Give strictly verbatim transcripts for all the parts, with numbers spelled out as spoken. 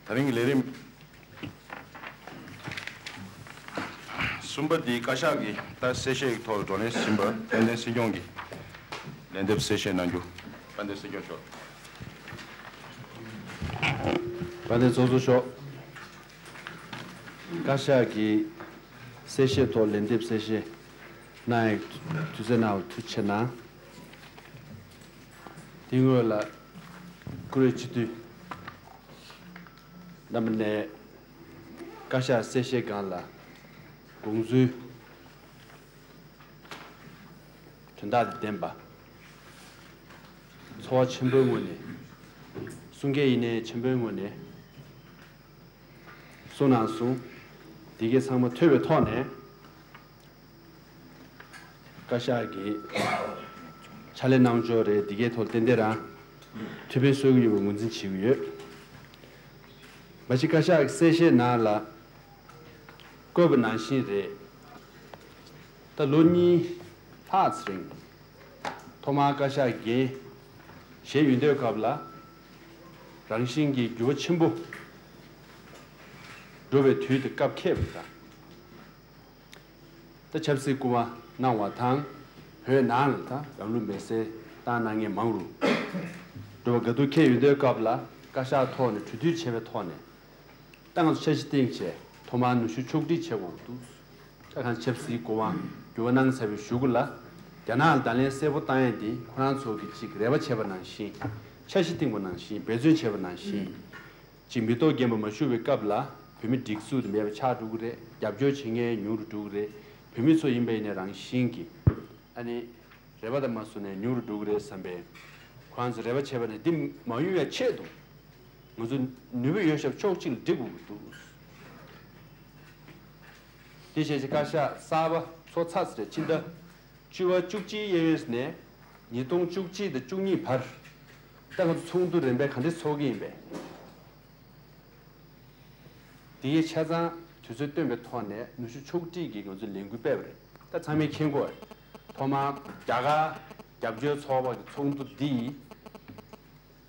ད་རིང་གི་ལས་རིམ་གསུམ་པ་འདི་བཀའ་ཤག་གི་ད་གསལ་བཤད་ཀྱི་ཐོག་ལ་བགྲོ་གླེང་ཟིན་པ་དཔལ་ལྡན་སྲིད་སྐྱོང་གིས་ལན་འདེབས་གསལ་བཤད་གནང་རྒྱུ། དཔལ་ལྡན་སྲིད་སྐྱོང་མཆོག་དཔལ་ལྡན་ཚོགས་གཙོ་མཆོག་བཀའ་ཤག་གི་གསལ་བཤད་ཐོག་ལན་འདེབས་གསལ་བཤད་གནང་ཡག་དུས་ཚོད་གནང་བར་ཐུགས་རྗེ་ཆེ་གནང་། དེ་སྔོན་ལ་བཀུར་འོས་སྤྱི་འཐུས་རྣམ་པ་ནས་བཀའ་ཤག་གསལ་བཤད་སྒང་ལ་དགོངས་ཚུལ་དོན་དག་དང་ལྡན་པ། ཚོར་བ་ཆེན་པོའི་ངོས་ནས། གསུང་མཁན་ཡིན་ནའི་ཆེན་པོའི་ངོས་ནས་གསུང་གནང་སོང་། དེ་གའི་ཚང་མ་ཐོས་པའི་ཐོག་ནས། བཀའ་ཤག་གིས་ཕྱག་ལས་གནང་ཕྱོགས་རེད། འདི་གའི་ཐོག་ཏན་ཏན་རང་ཐུགས་ཕན་གསོས་ཀྱི་ཡོད་པའི་ངོས་འཛིན་བྱེད་ཀྱི་ཡོད། མ་གཞི་བཀའ་ཤག་གི་གསལ་བཤད་ནང་ལ་བཀོད་པ་ནང་བཞིན་རེད། ད་ལོ་གཉིས་ལྷག་ཙམ་རིང་ཐོག་མར་བཀའ་ཤག་གི་འགན་བཞེས་ཡོང་དུས་སྐབས་ལ་རང་བཞིན་གྱིས་འགྱུར་བ་ཆེན་པོ་འགྲོ་བའི་དུས་དེ་སྐབས་འཁེལ་བ་དང་། ད་ཆབ་སྲིད་སྐུ་དབང་གནང་བ་དང་། བོད་ནང་ལ་ད་རང་ལུས་མེར་སྲེག་བཏང་གནང་མཁན་མང་རུ་འགྲོ་བ་དགའ་སྡུག་འཁེལ་ཡོང་དུས་སྐབས་ལ་བཀའ་ཤག་ཐོག་ནས་གྲོས་བསྡུར་བྱས་པའི་ཐོག་ནས། ད་ང་ཚོ་འཆར་གཞི་བཏིང་བྱས་ཐོག་མར་ནུས་ཤུགས་ཕྱོགས་སྒྲིག་བྱེད་དགོས་འདུག་ད་གང་ཆབ་སྲིད་སྐུ་དབང་འགྱུར་བ་གནང་ཚར་བའི་གཞུག་གུ་ལ་རྒྱ་ནག་ལ་བརྡ་ལན་གསལ་པོ་བཏང་ཡས་འདི་ཁོ་རང་ཚོ་གིས་ཅིག་རེ་བ་བྱས་པ་ནང་བཞིན། འཆར་གཞི་བཏིང་བ་ནང་བཞིན། འབད་བརྩོན་བྱས་པ་ནང་བཞིན། ཅིག་མི་ཐོག་རྒན་པ་མ་བཞུགས་པའི་སྐབས་ལ་བོད་མི་སྒྲིག་འཛུགས་དེ་མེད་པ་ཆགས་འགྲོ་གི་རེད། རྒྱབ་སྐྱོར་བྱེད་མཁན་ཉུང་རུ་འགྲོ་གི་རེད། བོད་མི་ཚོ་ཡིན་པ་ཡིན་ནའི་རང་བཞིན་གྱིས་ཨ་ནི་རེ་བ་དང་མ་བཟུང་ནས་ཉུང་རུ་འགྲོ་གི་རེད་བསམ་པས། ཁོ་རང་ཚོ་རེ་བ་བྱས་པ་ནས་འདི་མ་ཡོང་ཡ་ཆེད་དུ་ང་ཚོ་ནུས་པ་ཡོད་ཤོས་ཕྱོགས་གཅིག་ལ་སྒྲིག་དགོས་ཀྱི་འདུག་དེ་བྱས་ཚེ་བཀའ་ཤག་གསར་པ་ཚོགས་ཚར་ཚེ་ཕྱི་ཟླ་བཅུ་པ་བཅུ་གཅིག་གཡས་གཡོན་ནས་ཉིས་སྟོང་བཅུ་གཅིག་དང་བཅུ་གཉིས་བར་ད་ང་ཚོ་ཚོགས་འདུ་རིམ་པས་ག་འདྲས་ཚོགས་ཀྱི་ཡིན་པས། དེ་ཡི་ཆ་ཚང་དུས་ཚོད་བཏོན་པའི་ཐོག་ནས་ནུས་ཤུགས་ཕྱོགས་སྒྲིག་གིས་ང་ཚོས་ལས་འགུལ་སྤེལ་བ་རེད། ད་ཚང་མས་མཁྱེན་གྱི་ཡོད་རེད། ཐོག་མར་རྒྱ་གར་རྒྱབ་སྐྱོར་ཚོགས་པ་གི་ཚོགས་འདུ་འདི་ཡིས།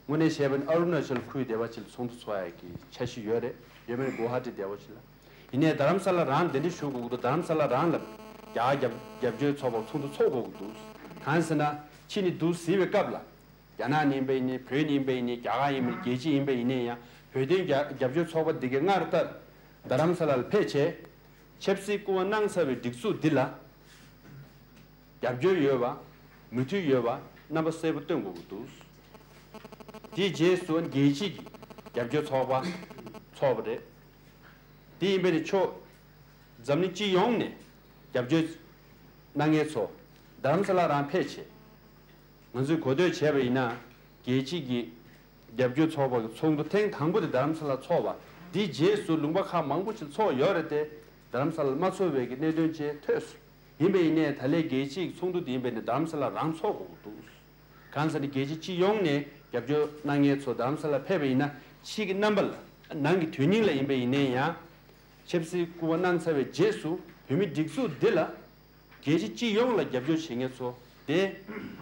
དངོས་གནས་བཤད་པ་ནི་ཨ་རུ་ན་ཅལ་ཁུལ་སྡེ་བ་གཅིག་ལ་ཚོགས་འདུ་ཚོགས་ཡག་གི་འཆར་གཞི་ཡོད་རེད། ཡོད་མེད་གུ་ཝ་ཧ་ཏི་སྡེ་བ་གཅིག་ལ། ཡིན་ནའི་རྡ་རམ་ས་ལ་རང་དེ་འདྲ་ཞུ་དགོས་ཀྱི་འདུག་རྡ་རམ་ས་ལ་རང་ལ་རྒྱ་གར་རྒྱབ་རྒྱབ་སྐྱོར་ཚོགས་པ་ཚོགས་འདུ་ཚོགས་དགོས་ཀྱི་འདུག་གང་ཟེར་ན་ཕྱི་ནས་འདུག་ཟེར་བའི་སྐབས་ལ། རྒྱ་ནག་ནས་ཡིན་པ་ཡིན་ནའི་བོད་ནས་ཡིན་པ་ཡིན་ནའི་རྒྱ་གར་ཡིན་པ་རྒྱལ་སྤྱི་ཡིན་པ་ཡིན་ནའི་ཡང་བོད་དོན་རྒྱ་རྒྱབ་སྐྱོར་ཚོགས་པ་འདི་གའི་སྔར་ལྟར་རྡ་རམ་ས་ལ་ལ་ཕེབས་བྱས། ཆབ་སྲིད་སྐུ་དབང་གནང་ཚར་བའི་སྒྲིག་འཛུགས་འདི་ལ་རྒྱབ་སྐྱོར་ཡོད་པ། མོས་མཐུན་ཡོད་པ་རྣམ་པ་གསལ་པོ་སྟོན་དགོས་ཀྱི་འདུག་དེའི་རྗེས་སུ་རྒྱལ་སྤྱི་གི་རྒྱབ་སྐྱོར་ཚོགས་པ་ཚོགས་པ་རེད། དེ་ཡིན་པས་ནི་ཕྱོགས་འཛམ་གླིང་སྤྱི་ཡོངས་ནས་རྒྱབ་སྐྱོར་གནང་མཁན་ཚོ་རྡ་རམ་ས་ལ་རང་ཕེབས་བྱས། ང་ཚོས་གོ་ཐོས་བྱས་པ་ཡིན་ན། རྒྱལ་སྤྱི་གི་རྒྱབ་སྐྱོར་ཚོགས་པ་གི་ཚོགས་འདུ་ཐེངས་དང་པོ་དེ་རྡ་རམ་ས་ལ་ཚོགས་པ། དེའི་རྗེས་སུ་ལུང་པ་ཁག་མང་པོ་ཞིག་ཚོགས་ཡོད་རེད་དེ། རྡ་རམ་ས་ལ་མ་ཚོགས་པའི་གི་གནད་དོན་ཅིག་ཐོས་སོང་། ཡིན་པ་ཡིན་ནའི་ད་ལན་རྒྱལ་སྤྱི་གི་ཚོགས་འདུ་དེ་ཡིན་པ་ཡིན་ན་རྡ་རམ་ས་ལ་རང་ཚོགས་དགོས་ཀྱི་འདུག་གང་ཟེར་ན་རྒྱལ་སྤྱི་སྤྱི་ཡོངས་ནས་རྒྱབ་སྐྱོར་གནང་མཁན་ཚོ་རྡ་རམ་ས་ལ་ཕེབས་པ་ཡིན་ན་ཕྱི་གི་རྣམ་པ་ལ་ནང་གི་དོན་སྙིང་ལ་ཡིན་པ་ཡིན་ནའི་ཡང་། ཆབ་སྲིད་སྐུ་དབང་གནང་ཚར་བའི་རྗེས་སུ་བོད་མི་སྒྲིག་འཛུགས་འདི་ལ། རྒྱལ་སྤྱི་སྤྱི་ཡོངས་ལ་རྒྱབ་སྐྱོར་བྱེད་མཁན་ཚོ་དེ་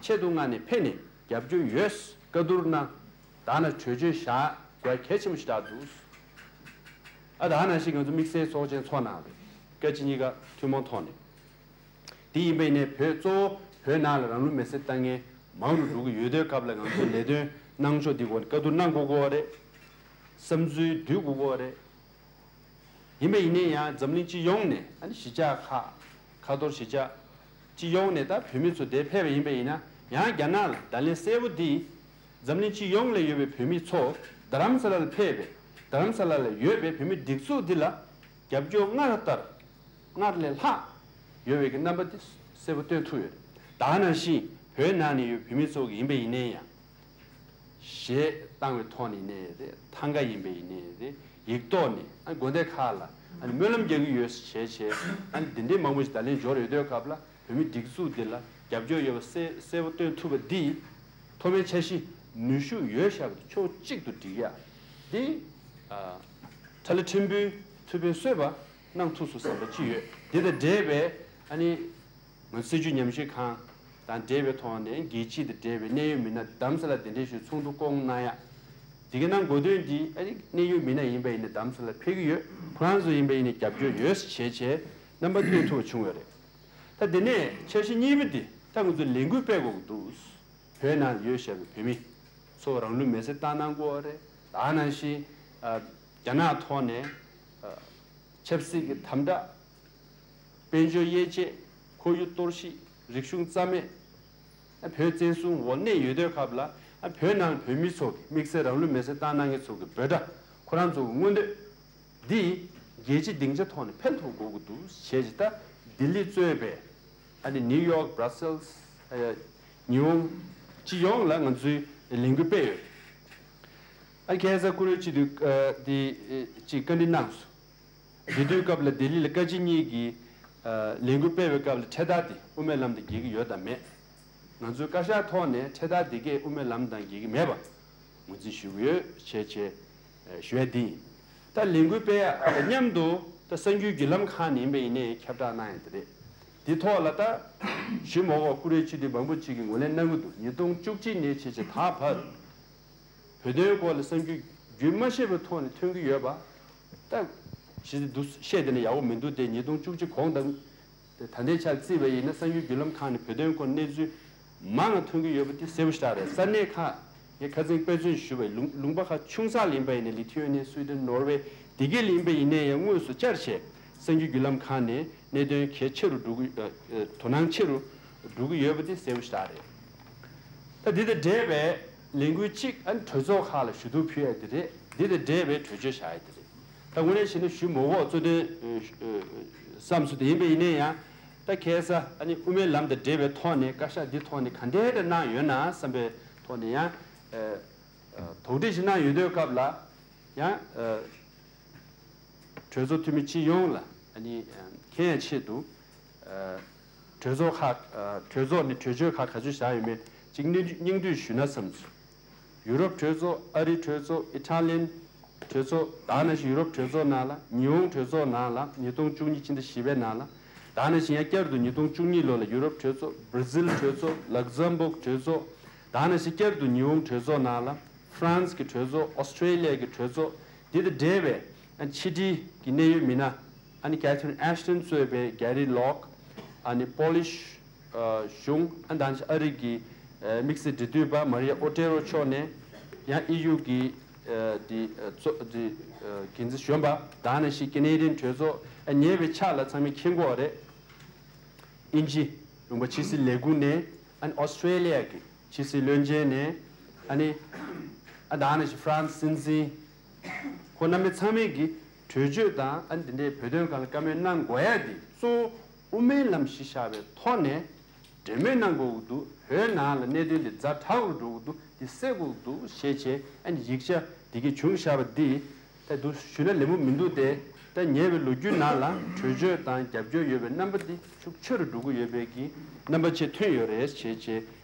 ཆེད་དུ་མངགས་ནས་ཕེབས་ནས་རྒྱབ་སྐྱོར་ཡོད། བཀའ་བསྡུར་གནང་། ད་ནང་གྲོས་ཆོད་བཞག་དགོས་གལ་ཆེན་པོ་ཞིག་ཆགས་འདུག་ཨ་ད་ནང་བཞིན་ང་ཚོ་དམིགས་བསལ་ཚོགས་ཆེན་ཚོགས་གནང་རེད། བཀའ་སྤྱི་གཉིས་ཀ་ཐུན་མོང་ཐོག་ནས། དེ་ཡིན་པས་ནས་བོད་གཙོ་བོ་བོད་ནང་ལ་རང་ལུས་མེར་སྲེག་བཏང་མཁན་མང་རུ་འགྲོ་གི་ཡོད་དུས་སྐབས་ལ་ང་ཚོས་ལས་དོན་གནང་ཕྱོགས་འདི་སྐོར་ནས་བཀའ་བསྡུར་གནང་དགོས་ཀྱི་ཡོད་རེད། བསམ་ཚུལ་བསྡུ་དགོས་ཀྱི་ཡོད་རེད། ཡིན་པ་ཡིན་ནའི་ཡང་འཛམ་གླིང་སྤྱི་ཡོངས་ནས་ཨ་ནི་གཞིས་ཆགས་ཁག་ཁ་ཐོར་གཞིས་ཆགས་སྤྱི་ཡོངས་ནས་ད་བོད་མི་ཚོ་དེར་ཕེབས་པ་ཡིན་པ་ཡིན་ན་ཡང་རྒྱ་ནག་ལ་བརྡ་ལན་གསལ་པོ་འདི། འཛམ་གླིང་སྤྱི་ཡོངས་ལ་ཡོད་པའི་བོད་མི་ཚོ་རྡ་རམ་ས་ལ་ལ་ཕེབས་པའི་རྡ་རམ་ས་ལ་ལ་ཡོད་པའི་བོད་མི་སྒྲིག་འཛུགས་འདི་ལ་རྒྱབ་སྐྱོར་སྔར་ལྟར་སྔར་ལས་ལྷག་ཡོད་པའི་གི་རྣམ་པ་འདི་གསལ་པོ་སྟོན་ཐུབ་ཡོད་རེད། ད་ནང་བཞིན་བོད་ནང་ནས་ཡོད་བོད་མི་ཚོ་གི་ཡིན་པ་ཡིན་ནའི་ཡང་། གཞས་བཏང་བའི་ཐོག་ནས་ཡིན་ནའི་རེད། ཐང་ག་ཡིན་པ་ཡིན་ནའི་རེད། ཡིག་ཐོག་ནས་ཨ་དགོན་སྡེ་ཁག་ལ་ཨ་ནི་སྨོན་ལམ་རྒྱག་གི་ཡོད་ཟེར་བྱས་བྱས་ཨ་ནི་འདི་འདྲའི་མང་པོ་ཞིག་བརྡ་ལན་འབྱོར་ཡོད་དུས་སྐབས་ལ་བོད་མི་སྒྲིག་འཛུགས་འདི་ལ་རྒྱབ་སྐྱོར་ཡོད་པ་གསལ་གསལ་པོ་སྟོན་ཐུབ་པ་འདིས་མཐོ་དམན་འཆར་གཞི་ནུས་ཤུགས་ཡོད་བཞག་པ་ཕྱོགས་གཅིག་ཏུ་སྒྲིག་ཡ་འདི་ཨ་ཁྲ་ལི་ཕྲན་བུའི་ཐུགས་ཕན་གསོས་པ་གནང་ཐུབ་སོང་བསམ་པ་ཅིག་ཡོད། འདི་དང་འབྲེལ་བའི་ཨ་ནི། ང་སྲིད་བྱུས་ཉམས་ཞིབ་ཁང་དང་འབྲེལ་བའི་ཐོག་ནས་རྒྱལ་སྤྱི་དང་འབྲེལ་བའི་གནད་ཡོད་མི་སྣ་རྡ་རམ་ས་ལ་དེ་འདྲའི་ཞིག་ཚོགས་འདུ་བསྐོང་གནང་ཡ། དེ་གའི་ནང་གོ་དོན་འདི་ཨ་ནི་གནད་ཡོད་མི་སྣ་ཡིན་པ་ཡིན་ན་གདམ་ས་ལ་ཕེབས་ཀྱི་ཡོད། ཁོ་རང་ཚོ་ཡིན་པ་ཡིན་ན་རྒྱབ་སྐྱོར་ཡོད་ཟེར་བྱས་བྱས་རྣམ་པ་སྟོན་ཐུབ་པ་བྱུང་ཡོད་རེད། ད་དེ་ནས་འཆར་གཞི་གཉིས་པ་འདི་ད་ང་ཚོས་ལས་འགུལ་སྤེལ་དགོས་ཀྱི་འདུག་བོད་ནང་ཡོད་བཞག་པའི་བོད་མི་ཚོ་རང་ལུས་མེར་སྲེག་བཏང་གནང་དགོས་པ་རེད། ད་ནང་བཞིན་ཨ་རྒྱ་ནག་ཐོག་ནས་ཨ་ཆབ་སྲིད་ཀྱི་དམ་དྲག་དཔལ་འབྱོར་དབྱེ་འབྱེད། ཁོར་ཡུག་གཏོར་བཤིག་རིག་གཞུང་རྩ་མེད། ཨ་བོད་བཙན་བཟུང་འོག་གནས་ཡོད་དུས་སྐབས་ལ་ཨ་བོད་ནང་བོད་མི་ཚོ་གི་དམིགས་བསལ་རང་ལུས་མེར་སྲེག་བཏང་གནང་མཁན་ཚོ་གི་འབོད་སྒྲ་ཁོ་རང་ཚོ་གི་མངོན་འདོད་འདི་རྒྱལ་སྤྱིའི་སྡིངས་ཆ་ཐོག་ནས་འཕེལ་ཐུབ་དགོས་ཀྱི་འདུག་ཞེས་ད་ལྡི་ལི་གཙོས་པའི་ཨ་ནི་ནིའུ་ཡོག་བྷ་ར་སེལ་ཉི་ཧོང་སྤྱི་ཡོངས་ལ་ང་ཚོས་ལས་འགུལ་སྤེལ་ཡོད། ཨ་ཁ་སང་ཀུ་རེ་སྤྱི་འཐུས་འདི་ཅིག་བཀའ་འདྲི་གནང་སོང་། དེ་དུས་སྐབས་ལ་ལྡི་ལི་ལ་བཀའ་སྤྱི་གཉིས་ཀྱིས་ལས་འགུལ་སྤེལ་བའི་སྐབས་ལ་འཕྲེད་དར་དེ་དབུ་མའི་ལམ་དང་འགལ་གྱི་ཡོད་དམ་མེད། ང་ཚོའི་བཀའ་ཤག་ཐོག་ནས་འཕྲེད་དར་དེ་གས་དབུ་མའི་ལམ་དང་འགལ་གྱི་མེད་པ་ངོས་འཛིན་ཞུ་གི་ཡོད་ཅེས་ཅེས་ཞུ་ཡ་འདི་ཡིན། ད་ལས་འགུལ་སྤེལ་ཡ་དང་མཉམ་དུ་ད་གསར་འགྱུར་བརྒྱུད་ལམ་ཁག་ནས་ཡིན་པ་ཡིན་ནའི་ཁྱབ་བསྒྲགས་གནང་ཡ་དེ་རེད། འདི་ཐོག་ལ་ད་ཞུས་མ་གོ་ཀུ་རེ་སྤྱི་འཐུས་མང་པོ་ཅིག་གིས་ངོས་ལེན་གནང་གི་འདུག་ཉིས་སྟོང་བཅུ་གཅིག་ནས་བྱས་བྱས་ད་བར། བོད་དོན་སྐོར་ལ་གསར་འགྱུར་རྒྱུན་མ་ཆད་པའི་ཐོག་ནས་ཐོན་གྱི་ཡོད་པ། ད་ཞེས་འདུག་བཤད་དེ་ནི་ཡག་པོ་མི་འདུག་སྟེ། ཉིས་སྟོང་བཅུ་གཅིག་གོང་དང་ད་ལྟའི་ཆར་བརྩིས་པ་ཡིན་ན་གསར་འགྱུར་བརྒྱུད་ལམ་ཁག་ནས་བོད་དོན་སྐོར་གནས་ཚུལ་མང་ང་ཐོན་གྱི་ཡོད་པ་དེ་གསལ་པོ་ཞེ་དྲག་རེད། ས་གནས་ཁག་ངས་ཁ་སང་དཔེ་མཚོན་ཞུས་པ་ཡིན། ལུང་ལུང་པ་ཁག་ཆུང་ས་ལ་ཡིན་པ་ཡིན་ན་ལི་ཐི་ཝེ་ནི་ཡ། སུའི་ཌེན། ནོར་ཝེ་དེ་གའི་ལ་ཡིན་པ་ཡིན་ནའི་ཡང་དངོས་སུ་བཅར་བྱས་གསར་འགྱུར་བརྒྱུད་ལམ་ཁག་ནས་གནད་དོན་གལ་ཆེ་རུ་འགྲོ་གི་དོ་སྣང་ཆེ་རུ་འགྲོ་གི་ཡོད་པ་དེ་གསལ་པོ་ཞེ་དྲག་རེད། ད་འདི་དང་འབྲེལ་བའི་ལས་འགུལ་གཅིག་ཨ་ནི་གྲོས་ཚོགས་ཁག་ལ་ཞུ་གཏུག་ཕུལ་ཡ་དེ་རེད། འདི་དང་འབྲེལ་བའི་གྲོས་ཆོད་བཞག་ཡ་དེ་རེད། ད་དངོས་གནས་བྱས་ན་ཞུ་མ་གོ་གཙོ་དོན་བསམ་སོང་། དེ་ཡིན་པ་ཡིན་ན་ཡང་ད་ཁ་སང་ཨ་ནི་དབུ་མའི་ལམ་དང་འབྲེལ་བའི་ཐོག་ནས་བཀའ་ཤག་འདི་ཐོག་ནས་ག་འདྲས་འདྲ་གནང་ཡོད་ན་བསམ་པའི་ཐོག་ནས་ཡང་དོགས་འདྲི་ཞིག་གནང་ཡོད་དུས་སྐབས་ལ་ཡང་། གྲོས་ཚོགས་འཐུས་མི་སྤྱི་ཡོངས་ལ་ཨ་ནི་མཁྱེན་ཡ་ཆེད་དུ། གྲོས་ཚོགས་ཁག་གྲོས་ཚོགས་ནས་གྲོས་ཆོད་ཁག་ག་ཚོད་བཞག་ཡོད་མེད་ཅིག་སྙིང་བསྡུས་ཞུས་ན་བསམ་སོང་། ཡུ་རོབ་གྲོས་ཚོགས། ཨ་རིའི་གྲོས་ཚོགས། ཨི་ཊ་ལི་ཡན་གྲོས་ཚོགས། ད་ནང་བཞིན་ཡུ་རོབ་གྲོས་ཚོགས་ནང་ལ། ཉི་ཧོང་གྲོས་ཚོགས་ནང་ལ་ཉིས་སྟོང་བཅུ་གཉིས་ཕྱི་ཟླ་བཞི་པའི་ནང་ལ། ད་ནང་བཞིན་ཡང་བསྐྱར་དུ་ཉིས་སྟོང་བཅུ་གཉིས་ལོ་ལ་ཡུ་རོབ་གྲོས་ཚོགས། བྷར་ཛིལ་གྲོས་ཚོགས། ལག་ཛམ་བུག་གྲོས་ཚོགས། ད་ནང་བཞིན་བསྐྱར་དུ་ཉི་ཧོང་གྲོས་ཚོགས་ནང་ལ། ཧྥ་རན་སི་གི་གྲོས་ཚོགས། ཨོ་སི་ཁྲེ་ལི་ཡ་གི་གྲོས་ཚོགས། འདི་དང་འབྲེལ་བའི་ཕྱི་དྲིལ་གྱི་གནད་ཡོད་མི་སྣ། ཨ་ནི་ཀེ་ཐི་རིན་ཨེ་ཤི་ཊོན་གཙོས་པའི་གྷེ་རི་ལོག་ཨ་ནི་པོ་ལི་ཤི་གཞུང་། ཨ་ནི་ད་ནི་ཨ་རི་གི་དམིགས་བསལ་འབྲེལ་མཐུད་པ་མ་རི་ཡ་ཨོ་ཏེ་རོ་མཆོག་ནས་ཡང་ཨི་ཡུ་གི་འདི་གཙོ་འདི་འགན་འཛིན་གཞོན་པ། ད་ནང་བཞིན་ཀེ་ནེ་ཌི་ཡན་གྲོས་ཚོགས། ཉེ་བའི་ཆར་ལ་ཚང་མས་མཁྱེན་གྱི་ཡོད་རེད། དབྱིན་ཇི་ལུང་པ་ཕྱི་སྲིད་ལས་ཁུངས་ནས། ཨ་ནི་ཨོ་སི་ཁྲེ་ལི་ཡ་གི་ཕྱི་སྲིད་བློན་ཆེན་ནས། ཨ་ནི་ཨ་ད་ནང་བཞིན་ཧྥ་རན་སི་སྲིད་འཛིན། ཁོང་རྣམ་པ་ཚང་མས་ཀྱི་གྲོས་ཆོད་དང་ཨ་ནི་དེ་འདྲའི་བོད་དོན་སྒང་ལ་བཀའ་མོལ་གནང་དགོས་ཡ་དེ་གཙོ་བོ་དབུ་མའི་ལམ་གཞི་བཞག་པའི་ཐོག་ནས་འབྲེལ་མོལ་གནང་དགོས་ཀྱི་འདུག་བོད་ནང་ལ་གནད་དོན་དེ་ཛ་དྲག་རུ་འགྲོ་གི་འདུག་དེ་སེལ་དགོས་ཀྱི་འདུག་ཞེས་བྱས་ཨ་ནི་ཡིག་ཆ་དེ་གའི་བྱུང་བཞག་པ་འདི། ད་དུ་ཞུས་ན་ལེགས་པོ་མི་འདུག་སྟེ། ད་ཉེ་བའི་ལོ་རྒྱུས་ནང་ལ་གྲོས་ཆོད་དང་རྒྱབ་སྐྱོར་ཡོད་པའི་རྣམ་པ་འདི་ཤུགས་ཆེ་རུ་འགྲོ་གི་ཡོད་པའི་གི་རྣམ་པ་ཅིག་ཐོན་ཡོད་རེད་ཅེས་བྱས་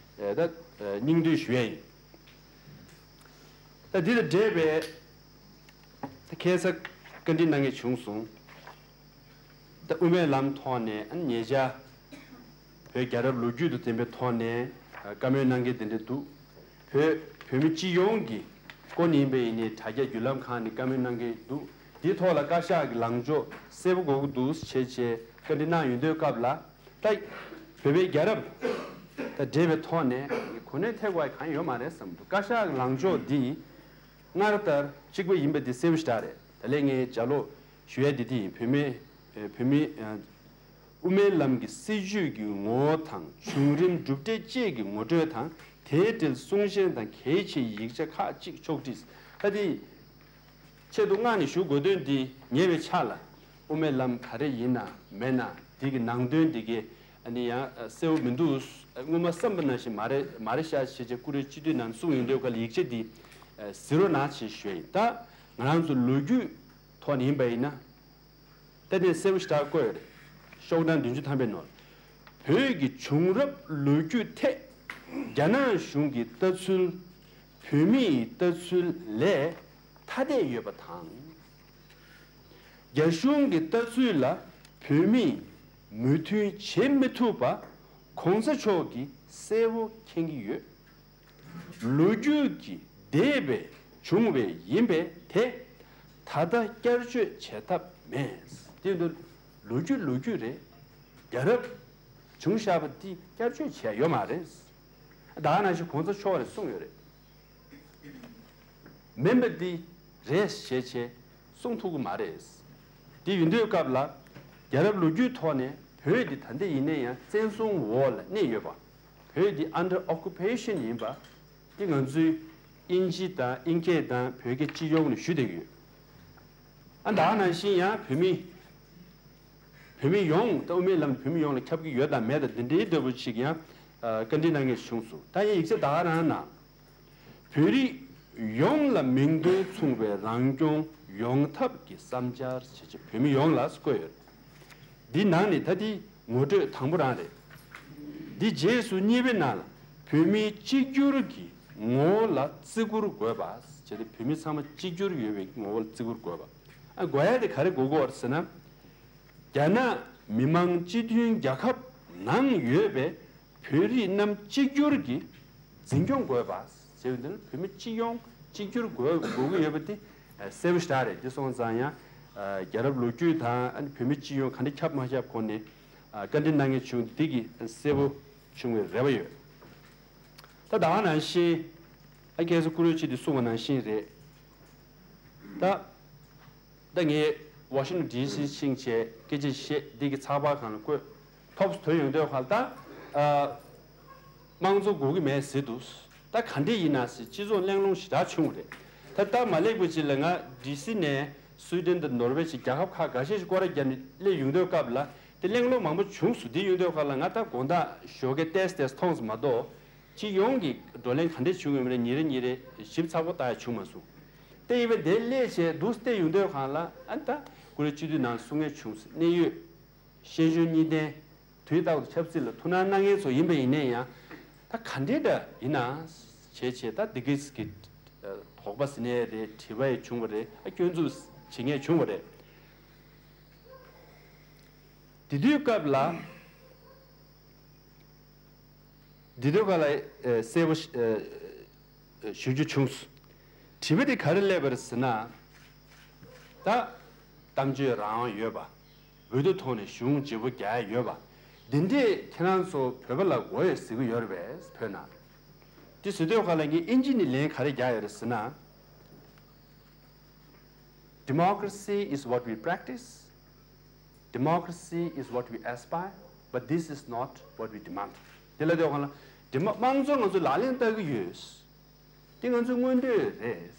ད་སྙིང་བསྡུས་ཞུ་ཡ་ཡིན། ད་འདི་དང་འབྲེལ་བའི་ད་ཁ་སང་བཀའ་འདྲི་གནང་མཁན་བྱུང་སོང་། ད་དབུ་མའི་ལམ་ཐོག་ནས་ཨ་ནི་ཉེ་ཆར་བོད་རྒྱལ་རབས་ལོ་རྒྱུས་དང་ལྡན་པའི་ཐོག་ནས་བཀའ་མོལ་གནང་མཁན་དེ་འདྲ་འདུག་བོད་བོད་མི་སྤྱི་ཡོངས་ཀྱི་སྐོར་ནས་ཡིན་པ་ཡིན་ནའི་དྲ་རྒྱ་བརྒྱུད་ལམ་ཁག་ནས་བཀའ་མོལ་གནང་མཁན་འདུག་འདིའི་ཐོག་ལ་བཀའ་ཤག་གི་ལངས་ཕྱོགས་གསལ་པོ་དགོས་ཀྱི་འདུག་ཅེས་བྱས་བཀའ་འདྲི་གནང་ཡོང་དུས་སྐབས་ལ། ད་བོད་པའི་རྒྱལ་རབས་དང་འབྲེལ་བའི་ཐོག་ནས་གོ་གནས་ཐེབས་པ་གང་ཡོད་མ་རེད་བསམ་འདུག་བཀའ་ཤག་གི་ལངས་ཕྱོགས་འདི་སྔར་ལྟར་གཅིག་པ་ཡིན་པ་འདི་གསལ་པོ་ཞེ་དྲག་རེད། ད་ལན་ངས་ལྗགས་ཀློག་ཞུ་ཡ་འདི་འདི་ཡིན། བོད་མི་བོད་མི། དབུ་མའི་ལམ་གྱི་སྲིད་བྱུས་ཀྱི་ངོ་བོ་དང་བྱུང་རིམ་གྲུབ་འབྲས་བཅས་ཀྱི་ངོ་སྤྲོད་དང་། དེའི་འབྲེལ་གསུང་བཤད་དང་གལ་ཆེའི་ཡིག་ཆ་ཁག་ཅིག་ཕྱོགས་བསྒྲིགས། ད་དེ་ཆེད་དུ་མངགས་ནས་ཞུ་དགོས་དོན་འདི་ཉེ་བའི་ཆར་ལ་དབུ་མའི་ལམ་ག་རེ་ཡིན་ན་མེད་ན་འདི་གི་ནང་དོན་འདི་གའི་ཨ་ནི་ཡང་གསལ་པོ་མི་འདུག་སྔོན་མ་བསམ་པ་ནང་བཞིན་མ་རེད་མ་རེད་ཤག་ཞེས་བྱས་ཀུ་རེ་སྤྱི་འཐུས་ནང་གསུངས་ཡོང་དུས་ག་ལ་ཡིག་ཆ་འདི་གཟིགས་རོགས་གནང་ཞེས་ཞུས་ཡིན། ད་ང་རང་ཚོ་ལོ་རྒྱུས་ཐོག་ནས་ཡིན་པ་ཡིན་ན། ད་ནས་གསལ་པོ་ཞེ་དྲག་བཀོད་ཡོད་རེད། ཤོག་གྲངས་བདུན་ཅུ་ཐམ་པའི་ནང་། བོད་ཀྱི་བྱུང་རབས་ལོ་རྒྱུས་ཐད་རྒྱ་ནག་གཞུང་གི་ལྟ་ཚུལ་བོད་མིའི་ལྟ་ཚུལ་ལས་ཐ་དད་ཡོད་པ་དང་། རྒྱ་གཞུང་གི་ལྟ་ཚུལ་ལ་བོད་མིས་མོས་མཐུན་བྱེད་མི་ཐུབ་པ་གོང་ས་མཆོག་གིས་གསལ་པོ་མཁྱེན་གྱི་ཡོད། ལོ་རྒྱུས་ཀྱི་འདས་པའི་ བྱུང་བས་ཡིན་པས་དེ་ད་ལྟ་བསྐྱར་བཅོས་བྱེད་ཐབས་མེད། དེ་འདི་ལོ་རྒྱུས་ལོ་རྒྱུས་རེད། རྒྱལ་རབས་བྱུང་བཞག་པ་འདི་བསྐྱར་བཅོས་བྱས་ཡོད་མ་རེད། ད་ག་ནང་བཞིན་གོང་ས་མཆོག་རེད་གསུངས་ཡོད་རེད། མིན་པ་འདི་རེད་ཞེས་བྱས་གསུང་ཐུབ་ཀྱི་མ་རེད། དེ་ཡིན་དུས་སྐབས་ལ་རྒྱལ་རབས་ལོ་རྒྱུས་ཐོག་ནས་བོད་འདི་ད་ལྟ་ཡིན་ན་ཡང་བཙན་བཟུང་འོག་ལ་གནས་ཡོད་པ། བོད་འདི་under occupation ཡིན་པ། འདི་ང་ཚོའི་དབྱིན་ཇི་དང་དབྱིན་སྐད་དང་བོད་སྐད་སྤྱི་ཡོངས་ནས་ཞུ་བསྡད་ཀྱི་ཡོད། ཨ་ད་ག་ནང་བཞིན་ཡང་བོད་མི་བོད་མི་ཡོངས་ད་དབུ་མའི་ལམ་བོད་མི་ཡོངས་ལ་ཁྱབ་ཀྱི་ཡོད་དང་མེད་དང་འདི་འདྲའི་ལྟ་བུ་ཞིག་ཡང་ཨ་བཀའ་འདྲི་གནང་མཁན་བྱུང་སོང་། ད་ཡང་ཡིག་ཆ་ད་ག་རང་ནང་བོད་རིགས་ཡོངས་ལ་མིང་དོན་མཚུངས་པའི་རང་སྐྱོང་ཡོང་ཐབས་ཀྱི་བསམ་འཆར་བྱེད་ཆེད་བོད་མི་ཡོངས་ལ་བཀོད་ཡོད། འདི་ནང་ནས་ད་འདི་ངོ་སྤྲོད་དང་པོ་རང་རེད། འདི་རྗེས་སུ་གཉིས་པའི་ནང་ལ་བོད་མིའི་གཅིག་གྱུར་གྱི་ངོ་བོ་ལ་བརྩི་བཀུར་དགོས་པ། བྱས་ཏེ་བོད་མི་ཚང་མ་གཅིག་གྱུར་ཡོད་པའི་ངོ་བོ་ལ་བརྩི་བཀུར་དགོས་པ། ཨ་དགོས་ཡ་དེ་ག་རེ་དགོས་ཀྱི་ཡོད་རེད་ཟེར་ན། རྒྱ་ནག་མི་དམངས་སྤྱི་མཐུན་རྒྱལ་ཁབ་ནང་ཡོད་པའི་བོད་རིགས་རྣམས་གཅིག་གྱུར་གྱིས་འཛིན་སྐྱོང་དགོས་པ། ཟེར་བའི་འདི་ནི་བོད་མི་སྤྱི་ཡོངས་གཅིག་གྱུར་དགོས་དགོས་ཀྱི་ཡོད་པ་དེ་གསལ་པོ་ཞེ་དྲག་རེད། དེ་སོང་ཙང་ཡང་རྒྱལ་རབས་ལོ་རྒྱུས་དང་ཨ་ནི་བོད་མི་སྤྱི་ཡོངས་ག་འདྲ་ཁྱབ་མ་ཁྱབ་སྐོར་ནས་བཀའ་འདྲི་གནང་མཁན་བྱུང་འདི་གི་གསལ་པོ་བྱུང་བའི་རེ་བ་ཡོད། ད་ད་ག་ནང་བཞིན་ཨ་ཁྱེད་ཚོ་བཀུར་འོས་སྤྱི་འཐུས་གསུངས་པ་ནང་བཞིན་རེད། ད། ད་ངས་ཝ་ཤིང་ཊོན་ཌི་སི་ཕྱིན་བྱས་སྐད་ཆ་བཤད་འདི་གི་ཚགས་པར་སྒང་ལ་བཀོད་ཐོབ་ཐོན་ཡོང་དུས་ཁ་ལ་ད་ཨ་དམངས་གཙོ་དགོས་ཀྱི་མེད་ཟེར་འདུག་ད་ག་འདྲས་ཡིན་ན་ཟེར་སྤྱི་ཚོགས་གླེང་སློང་ཞེ་དྲག་བྱུང་བ་རེད། ད་ལྟ་མ་སླེབས་པ་ཅིག་ལ་ང་ཌི་སི་ནས་སུའི་ཌེན་དང་ནོར་ཝེ་ཞིག་རྒྱལ་ཁབ་ཁག་འགའ་ཤས་ཤིག་སྐོར་ར་བརྒྱབ་ནས་སླེབས་ཡོང་དུས་སྐབས་ལ་དེ་གླེང་སློང་མང་པོ་བྱུང་སོང་། འདི་ཡོང་དུས་ཁ་ལ་ང་ད་དགོང་དག་ཞོགས་ཀས་ཏེས་ཏེས་མཐོང་སོང་མ་གཏོགས། སྤྱི་ཡོངས་ཀྱི་བགྲོ་གླེང་ག་འདྲས་བྱུང་ཡོད་མེད་ཉིན་རེ་ཉིན་རེ་ཞིབ་ཚགས་པོ་ལྟ་ཡ་བྱུང་མ་སོང་། དེ་ཡིན་པས་དེ་སླེབས་བྱས་འདུག་བལྟས་ཡོང་དུས་སྒང་ལ་ཨ་ནི་ད་བཀུར་འོས་སྤྱི་འཐུས་ནང་གསུང་མཁན་བྱུང་། གནད་ཡོད་ཤེས་འཇོན་གཉིས་ལྡན་དུས་རྟག་ཏུ་ཆབ་སྲིད་ལ་ཐུགས་སྣང་གནང་མཁན་ཚོ་ཡིན་པ་ཡིན་ནའི་ཡང་ད་ག་འདྲས་འདྲ་ཡིན་ན་བྱས་བྱས་ད་འདི་གིས་ཀྱི་དོགས་པ་ཟིན་ནས་རེད། དྲི་བ་ཡི་བྱུང་བ་རེད། ཨ་སྐྱོན་འཛུགས་བྱེད་མཁན་བྱུང་བ་རེད། དེ་དུས་སྐབས་ལ། འདི་དུས་སྐབས་ལ་ཨ་གསལ་པོ་ཞུ་རྒྱུ་བྱུང་། དྲི་བ་དེ་ག་རེ་སླེབས་པ་རེད་ཟེར་ན། ད་གཏམ་བརྗོད་རང་དབང་ཡོད་པ། འོས་བསྡུ་ཐོག་ནས་གཞུང་བརྗེ་པོ་རྒྱག་ཡ་ཡོད་པ། འདི་འདྲས་ཁྱེད་རང་ཚོ་བོད་པ་ལ་དགོས་ཡོད་ཟེར་གྱི་ཡོད་རེད་པས་བོད་ནང་། དེ་ཟེར་དུས་སྐབས་ལ་ངས་ཨིན་ཇི་ནས་ལན་ག་རེ་རྒྱག་ཡོད་རེད་ཟེར་ན། Democracy is what we practice. Democracy is what we aspire, but this is not what we demand. དེ་ལ་དེ་གང་ལ་དེ་མ་དམངས་གཙོ་ང་ཚོ་ལག་ལེན་བསྟར་གྱི་ཡོད། དེ་ང་ཚོའི་མངོན་འདོད་རེད།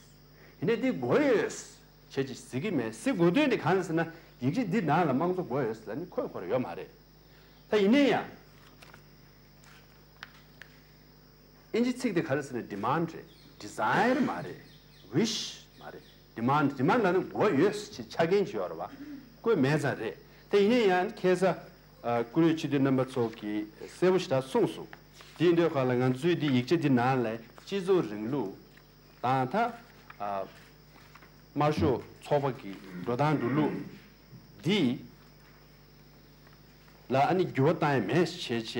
ཡིན་ནའི་དེ་དགོས་ཡོད་བྱས་ཅིག་ཟེར་གྱི་མེད། ཟེར་དགོས་དོན་དེ་གང་ཟེར་ན་ཡིག་ཆ་འདི་ནང་ལ་དམངས་གཙོ་དགོས་ཡོད་ལབ་ནི་ཁོ་ཁོ་ར་ཡོད་མ་རེད། ད་ཡིན་ནའི་ཡང་། ཨིན་ཇི་ཚིག་དེ་ག་རེ་ཟེར་ན་demand རེད། desire མ་རེད། wish མ་རེད། demand demand ལ་ནི་དགོས་ཡོད་ཅེས་ཆ་རྐྱེན་ཅིག་ཡོད་རེད་བ། དགོས་མེད་ཙང་རེད། དེ་ཡིན་ན་ཡང་ཁ་སང་ཨ་བཀུར་འོས་སྤྱི་འཐུས་རྣམ་པ་ཚོ་གིས་གསལ་པོ་ཞེ་དྲག་གསུངས་སོང་། དེ་ཡིན་དུས་ཁ་ལ་ང་ཚོའི་འདི་ཡིག་ཆ་འདི་ནང་ལ་སྤྱི་ཚོགས་རིང་ལུགས་དང་ད་ཨ་དམར་ཤོག་ཚོགས་པ་གི་འགྲོ་སྟངས་འགྲོ་ལུགས་འདི་ལ་ཨ་ནི་འགྱུར་བ་བཏང་ཡ་མེད་བྱས་བྱས་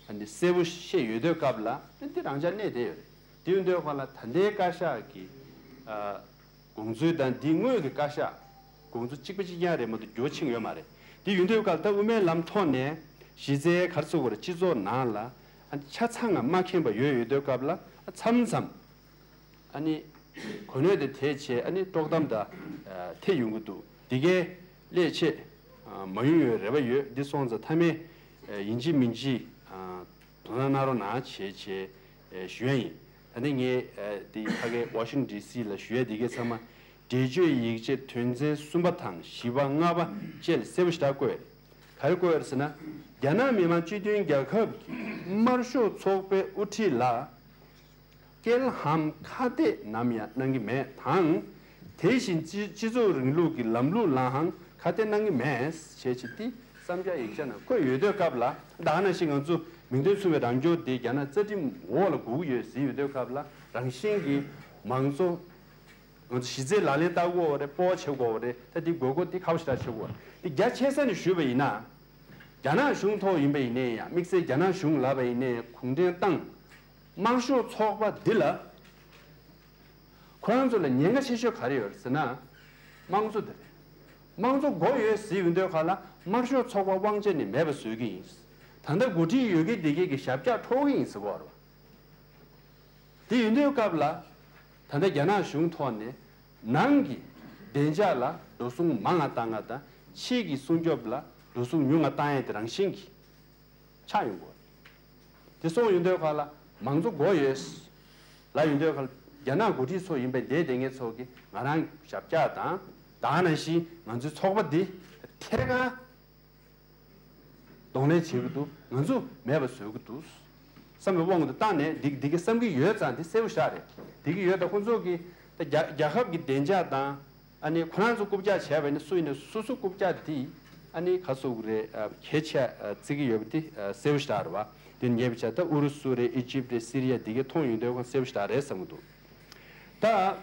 ཨ་ནི་གསལ་པོ་བཤད་ཡོད་དུས་སྐབས་ལ་ཨ་ནི་འདི་རང་འཇགས་གནས་བསྡད་ཡོད་རེད། དེ་ཡིན་དུས་ཁ་ལ་ད་ལྟའི་བཀའ་ཤག་གི་ཨ་དགོངས་ཚུལ་དང་འདི་སྔོན་གྱི་བཀའ་ཤག་དགོངས་ཚུལ་གཅིག་པ་གཅིག་རྐྱང་རེད་མ་གཏོགས་འགྱུར་བ་ཕྱིན་ཡོད་མ་རེད། དེ་ཡིན་དུས་སྐབས་ད་དབུ་མའི་ལམ་ཐོག་ནས་གཞི་རྩའི་ག་རེ་ཟེར་དགོས་རེད། སྤྱི་ཚོགས་ནང་ལ་ཨ་ཆ་ཚང་ང་མ་མཁྱེན་པ་ཡོད་ཡོད་དུས་སྐབས་ལ་ཨ་མཚམས་མཚམས་ཨ་ནི་གོ་གནས་དེ་དེ་བྱས་ཨ་ནི་དཀྲོག་གཏམ་དང་ཐེ་ཡོང་གི་འདུག་འདི་གའི་ལས་ཆེད་མ་ཡོང་ཡོད་རེ་བ་ཡོད། འདི་སོང་ཙང་མཐའ་མའི་ཡིན་གཅིག་མིན་གཅིག་དོ་སྣང་གནང་རོགས་གནང་བྱས་བྱས་ཞུ་ཡ་ཡིན། ད་ནི་ངས་འདི་ཕ་གའི་ཝ་ཤིང་ཊོན་ཌི་སི་ལ་ཞུ་ཡ་འདི་གའི་ཚང་མ་འགྲེལ་བརྗོད་ཡིག་ཆ་དོན་ཚན་གསུམ་པ་དང་བཞི་པ་ལྔ་པ་བཅས་ལ་གསལ་པོ་ཞེ་དྲག་བཀོད་ཡོད་རེད། ག་རེ་བཀོད་ཡོད་རེད་ཟེར་ན། རྒྱ་ནག་མི་དམངས་སྤྱི་མཐུན་རྒྱལ་ཁབ་ཀྱི་དམར་ཤོག་ཚོགས་པའི་དབུ་ཁྲིད་ལ་སྐྱེལ་ཧམ་ཁ་གཏད་ནམ་ཡང་གནང་གི་མེད་དང་། དེ་བཞིན་སྤྱི་སྤྱི་ཚོགས་རིང་ལུགས་ཀྱི་ལམ་ལུགས་ལའང་ཁ་གཏད་གནང་གི་མེད་ཞེས་བྱས་ཏེ་བསམ་འཆར་ཡིག་ཆ་ནང་བཀོད་ཡོད་དུས་སྐབས་ལ། ད་ག་ནང་བཞིན་ང་ཚོ་མིང་དོན་མཚུངས་པའི་རང་སྐྱོང་དེ་རྒྱ་ནག་རྩ་ཁྲིམས་འོག་ལ་དགོས་ཀྱི་ཡོད་ཟེར་ཡོད་དུས་སྐབས་ལ། རང་བཞིན་གྱིས་མང་གཙོ་ང་ཚོ་གཞི་རྩའི་ལག་ལེན་བསྟར་དགོས་པ་རེད། སྤོབས་པ་བྱེད་དགོས་པ་རེད། ད་འདི་དགོས་མཁོ་འདི་ཁག་པོ་ཞེ་དྲག་ཆེ་བ་རེད། འདི་རྒྱ་ཆེ་ས་ནས་ཞུས་པ་ཡིན་ན། རྒྱ་ནག་གཞུང་ཐོག་ཡིན་པ་ཡིན་ནའི་ཡང་། དམིགས་བསལ་རྒྱ་ནག་གཞུང་ལབ་པ་ཡིན་ནའི་གུང་ཁྲན་ཏང་དམར་ཤོག་ཚོགས་པ་འདི་ལ་ ཁོ་རང་ཚོ་ལ་ཉེན་ཁ་ཆེ་ཤོས་ག་རེ་ཡོད་ཟེར་ན། དམངས་གཙོ་དེ་རེད། དམངས་གཙོ་དགོས་ཡོད་ཟེར་ཡོང་དུས་ག་ལ་དམར་ཤོག་ཚོགས་པ་དབང་ཆ་ནས་མེད་པ་བཟོ་གི་ཡིན། ད་ལྟ་འགོ་ཁྲིད་ཡོད་མཁན་དེ་གས་ཀྱི་ཞབས་བཀྱག་འཕྲོག་གི་ཡིན་ཟེར་གོ་བ་རེད་བ། དེ་ཡིན་དུས་སྐབས་ལ། ད་ལྟ་རྒྱ་ནག་གཞུང་ཐོག་ནས་ནང་གི་བདེ་འཇགས་ལ་འགྲོ་སོང་མང་ང་བཏང་ང་དང་ཕྱི་གི་སྲུང་སྐྱོབ་ལ་འགྲོ་སོང་ཉུང་ང་བཏང་ཡས་དེ་རང་བཞིན་གྱི་ཆགས་ཡོང་གི་ཡོད། དེ་སོང་ཡོང་དུས་ག་ལ་མང་གཙོ་དགོས་ཡོད་ལབ་ཡོང་དུས་ག་ལ་རྒྱ་ནག་འགོ་ཁྲིད་ཚོ་ཡིན་པའི་འདས་དེ་ངེད་ཚོ་གི་ང་རང་ཞབས་བཀྱག་དང་ད་ག་ནང་བཞིན་ང་ཚོའི་ཚོགས་པ་འདི་ཐད་ཀར་གདོང་ལེན་བྱེད་ཀྱི་འདུག་ང་ཚོ་མེད་པ་བཟོ་གི་འདུག་བསམ་པའི་དབང་དུ་བཏང་ནས་འདི་འདི་ག་བསམ་གྱི་ཡོད་ཙང་འདི་གསལ་པོ་ཞིག་རེད། འདི་ག་ཡོད་ད་ཁོང་ཚོ་གི་ད་རྒྱ་རྒྱལ་ཁབ་ཀྱི་བདེ་འཇགས་དང་ཨ་ནི་ཁོ་རང་ཚོ་རྐུབ་བཀྱག་བྱས་པ་ཡིན་ན་སུ་ཡིན་ན་སོ་སོ་རྐུབ་བཀྱག་འདི་ཨ་ནི་ག་སོགས་རེད་གལ་ཆེ་བརྩི་གི་ཡོད་པ་འདི་གསལ་པོ་ཞིག་རེད་བ། འདི་ཉེ་བའི་ཆར་ད་ཨུ་རུ་སུ་རེད། ཨི་ཇིབ་རེད། སི་རི་ཡ་འདི་ག་མཐོང་ཡོང་དུས་ཁོང་གསལ་པོ་ཞིག་རེད་བསམ་གྱི་འདུག་ད།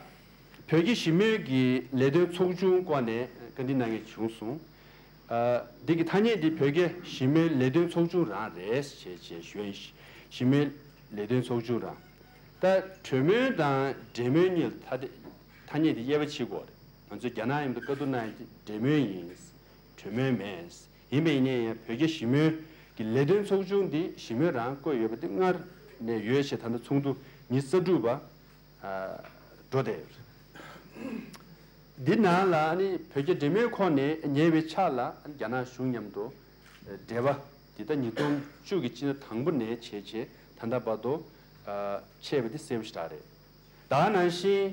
བོད་ཀྱི་ཞི་མོལ་གྱི་ལས་དོན་ཚོགས་ཆུང་སྐོར་ནས་བཀའ་འདྲི་གནང་མཁན་བྱུང་སོང་། ཨ། འདི་གི་ཐ་སྙད་འདི་བོད་ཀྱི་ཞི་མོལ་ལས་དོན་ཚོགས་ཆུང་རང་རེད་ཞེས་ཞེས་ཞུ་ཡ་ཡིན། ཞི་མོལ་ལས་དོན་ཚོགས་ཆུང་རང་། ད་གྲོས་མོལ་དང་འབྲེལ་མོལ་གཉིས་ལ་ཐ་དེ་ཐ་སྙད་འདི་དབྱེ་བ་ཕྱེ་དགོས་རེད། ང་ཚོས་རྒྱ་ནག་མཉམ་དུ་བཀའ་བསྡུར་གནང་ཡ་དེ་འབྲེལ་མོལ་ཡིན། གྲོས་མོལ་མེད། ཡིན་པ་ཡིན་ནའི་ཡང་བོད་ཀྱི་ཞི་མོལ་གྱི་ལས་དོན་ཚོགས་ཆུང་འདི་ཞི་མོལ་རང་བསྐོས་ཡོད་པ་འདི་སྔར་ནས་ཡོད་ཞེས་ད་ལྟ་ཚོགས་འདུ་ཉི་ཤུ་རྩ་དྲུག་པ། ཨ། འགྲོ་བསྡད་ཡོད། འདི་ནང་ལ་ནི་བོད་རྒྱ་འབྲེལ་མོལ་ཁོངས་ནས་ཉེ་བའི་ཆར་ལ་རྒྱ་ནག་གཞུང་མཉམ་དུ་འབྲེལ་བ་འདི་ལྟ་ཉིས་སྟོང་བཅུ་གི་སྤྱི་ཟླ་དང་པོ་ནས་བྱས་བྱས་ད་ལྟ་བར་དུ་ཨ། ཆད་པ་འདི་གསལ་པོ་ཞིག་རེད། ད་ནང་བཞིན་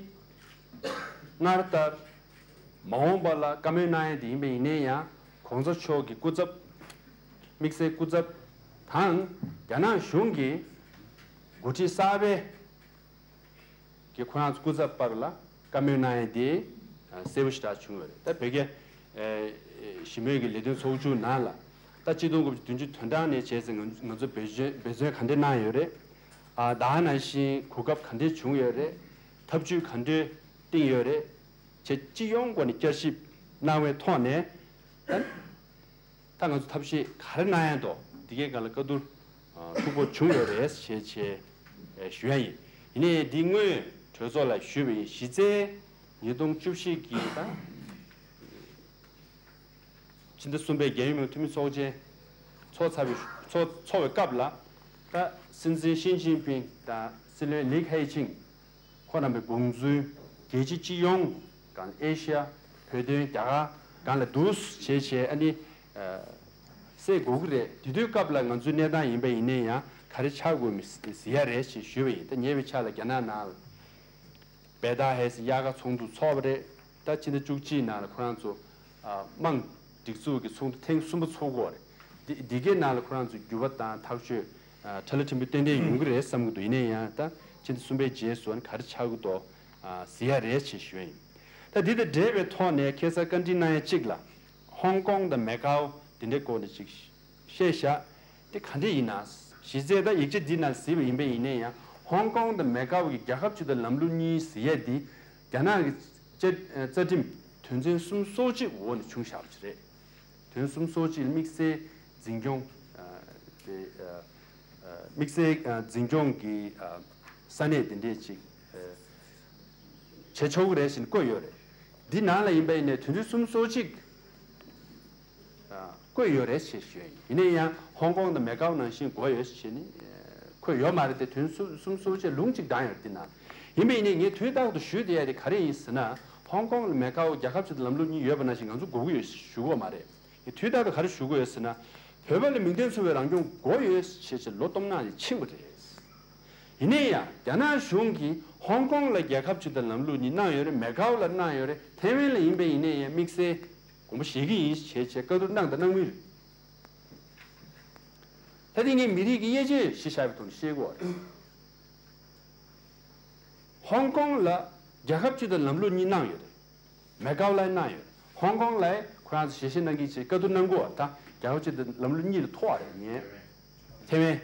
སྔར་ལྟར་མ་འོངས་པ་ལ་བཀའ་མོལ་གནང་ཡ་འདི་ཡིན་པ་ཡིན་ནའི་ཡང་གོང་ས་མཆོག་གི་སྐུ་ཚབ་དམིགས་བསལ་སྐུ་ཚབ་དང་རྒྱ་ནག་གཞུང་གི་འགོ་ཁྲིད་གསར་པའི་གི་ཁོ་རང་ཚོ་སྐུ་ཚབ་བར་ལ་བཀའ་མོལ་གནང་ཡ་དེ་གསལ་པོ་ཞེ་དྲག་བྱུང་ཡོད་རེད། ད་བོད་རྒྱ་ཞི་མོལ་གྱི་ལས་དོན་ཚོགས་ཆུང་ནང་ལ་ད་གཅིག་སྟོང་དགུ་བརྒྱ་བདུན་ཅུ་དོན་གྲངས་ནས་བྱས་ཙང་ང་ང་ཚོ་འབད་བརྩོན་འབད་བརྩོན་ག་འདྲས་གནང་ཡོད་རེད། ཨ། ད་ནང་བཞིན་གོ་སྐབས་ག་འདྲས་བྱུང་ཡོད་རེད། ཐབས་ཇུས་ག་འདྲས་བཏིང་ཡོད་རེད། བྱས་སྤྱི་ཡོངས་སྒོ་ནས་བསྐྱར་ཞིབ་གནང་བའི་ཐོག་ནས་ད། ད་ང་ཚོ་ཐབས་ཤེས་ག་རེ་གནང་ཡ་འདུག་འདི་གའི་སྒང་ལ་བཀའ་བསྡུར་ལྷུག་པོ་བྱུང་ཡོད་རེད་ཞེས་བྱས་ཞུ་ཡ་ཡིན། ཡིན་ནའི་འདི་སྔོན་གྲོས་ཚོགས་ལ་ཞུས་པ་ཡིན། གཞི་རྩའི་ཉིས་སྟོང་བཅུ་བཞི་གི་ད་ཕྱི་ཟླ་གསུམ་པའི་རྒྱལ་ཡོངས་མི་མང་འཐུས་མི་ཚོགས་ཆེན་ཚོགས་ཚར་བའི་ཚོགས་ཚོགས་པའི་སྐབས་ལ་ད་སྲིད་འཛིན་ཞི་ཅིན་ཕིང་དང་སྲིད་བློན་ལི་ཁེ་ཆིང་ཁོང་རྣམ་པའི་དགོངས་ཚུལ་རྒྱལ་སྤྱི་སྤྱི་ཡོངས་སྒང་ཨེ་ཤ་ཡ་བོད་དོན་རྒྱ་གར་སྒང་ལ་འདུག་བྱས་བྱས་ཨ་ནི་གསལ་དགོས་ཀྱི་རེད། དེ་དུས་སྐབས་ལ་ང་ཚོའི་གནས་སྟངས་ཡིན་པ་ཡིན་ནའི་ཡང་ག་རེ་ཆགས་དགོས་མིན་གཟིགས་ཡ་རེད་ཞེས་ཞུས་པ་ཡིན། ད་ཉེ་བའི་ཆར་ལ་རྒྱ་ནག་ནང་ལ་བེ་ཏཱ་ཧེ་སི་དབྱར་ཁ་ཚོགས་འདུ་ཚོགས་པ་རེད། ད་ཕྱི་ཟླ་བཅུ་གཅིག་ནང་ལ་ཁོ་རང་ཚོ་དམངས་སྒྲིག་འཛུགས་ཀྱི་ཚོགས་འདུ་ཐེངས་གསུམ་པ་ཚོགས་ཀྱི་ཡོད་རེད། འདི་འདི་གའི་ནང་ལ་ཁོ་རང་ཚོས་འགྱུར་བ་དང་ཐག་གཅོད་ཁྲ་ལ་ཕྲན་བུ་ཏན་ཏན་ཡོང་གི་རེད་བསམ་གྱི་འདུག་ཡིན་ན་ཡང་ད་ཕྱི་ཟླ་གསུམ་པའི་རྗེས་སུ་ག་རེ་ཆགས་ཀྱི་འདུག་གཟིགས་ཡ་རེད་ཅེས་ཞུ་ཡ་ཡིན། ད་འདི་དང་འབྲེལ་བའི་ཐོག་ནས་ཁ་སང་བཀའ་འདྲི་གནང་ཡ་གཅིག་ལ་ཧོང་ཀོང་དང་མེ་ཀའོ་འདི་འདྲའི་སྐོར་ནས་ཅིག་བཤད་བཞག་དེ་ག་འདྲ་ཡིན་ན། གཞི་རྩའི་ད་ཡིག་ཆ་འདི་ནང་གཟིགས་པ་ཡིན་པ་ཡིན་ན་ཡང་ཧོང་ཀོང་དང་མེ་ཀའོ་གི་རྒྱལ་ཁབ་སྤྱི་དང་ལམ་ལུགས་གཉིས་ཟེར་ཡ་འདི་རྒྱ་ནག་གི་བཅའ་རྩ་ཁྲིམས་དོན་ཚན་སུམ་ཅུ་སོ་གཅིག་འོག་ནས་བྱུང་བཞག་པ་ཅིག་རེད། དོན་སུམ་ཅུ་སོ་གཅིག་དམིགས་བསལ་འཛིན་སྐྱོང་ཨ་དེ་ཨ་ཨ་དམིགས་བསལ་ཨ་འཛིན་སྐྱོང་གི་ཨ་ས་གནས་དེ་འདྲས་ཅིག་ཨ་བྱེད་ཆོག་གི་རེད་ཟེར་ནས་བཀོད་ཡོད་རེད། འདི་ནང་ལ་ཡིན་པ་ཡིན་ནའི་དོན་ཚན་སུམ་ཅུ་སོ་གཅིག་ཨ་བཀོད་ཡོད་རེད་ཅེས་ཞུས་ཡིན། ཡིན་ན་ཡང་ཧོང་ཀོང་དང་མེ་ཀའོ་ནང་བཞིན་དགོས་ཡོད་ཅེས་ནི་ཨ་བཀོད་ཡོད་མ་རེད་དེ། དོན་སུམ་སུམ་ཅུ་སོ་གཅིག་ལུང་གཅིག་བགྲངས་ཡོད་རེད་འདི་ནང་། ཡིན་པ་ཡིན་ནའི་ངས་དུས་རྟག་ཏུ་ཞུས་བསྡད་ཡ་དེ་ག་རེ་ཡིན་ཟེར་ན། ཧོང་ཀོང་ལ་མེ་ཀའོ་རྒྱལ་ཁབ་ཅིག་དང་ལམ་ལུགས་གཉིས་ཡོད་པ་ནང་བཞིན་ང་ཚོ་དགོས་ཀྱི་ཡོད་ཞུ་གི་ཡོད་མ་རེད། དུས་རྟག་ཏུ་ག་རེ་ཞུ་གི་ཡོད་ཟེར་ན། བོད་པ་ལ་མིང་དོན་མཚུངས་པའི་རང་སྐྱོང་དགོས་ཡོད་ཞེས་བྱས་ལོ་སྟོང་ནང་ནས་ཕྱིན་པ་རེད། ཡིན་ནའི་ཡང་རྒྱ་ནག་གཞུང་གིས་ཧོང་ཀོང་ལ་རྒྱལ་ཁབ་ཅིག་དང་ལམ་ལུགས་གཉིས་གནང་ཡོད་རེད། མེ་ཀའོ་ལ་གནང་ཡོད་རེད། ཐའེ་ཝན་ལ་ཡིན་པ་ཡིན་ནའི་ཡང་དམིགས་བསལ་དགོངས་པ་བཞེས་ཀྱི་ཡིན་ཞེས་བྱས་བཀའ་བསྡུར་གནང་དང་གནང་མུས་རེད། ད་དེ་ངས་མི་རིགས་ཀྱི་དབྱེ་འབྱེད་གཞི་བཞག་པའི་ཐོག་ནས་བཤད་དགོས་རེད། ཧོང་ཀོང་ལ་རྒྱལ་ཁབ་སྤྱི་དང་ལམ་ལུགས་གཉིས་གནང་ཡོད་རེད། མེ་ཀའོ་ལ་གནང་ཡོད་རེད། ཧོང་ཀོང་ལ་ཁོ་རང་ཚོ་ཞལ་བཞེས་གནང་གི་ཅེས་བཀའ་བསྡུར་གནང་གོ། ད་རྒྱལ་ཁབ་སྤྱི་དང་ལམ་ལུགས་གཉིས་ལ་ཐོ་བ་རེད་ངས། ཐའེ་ཝན།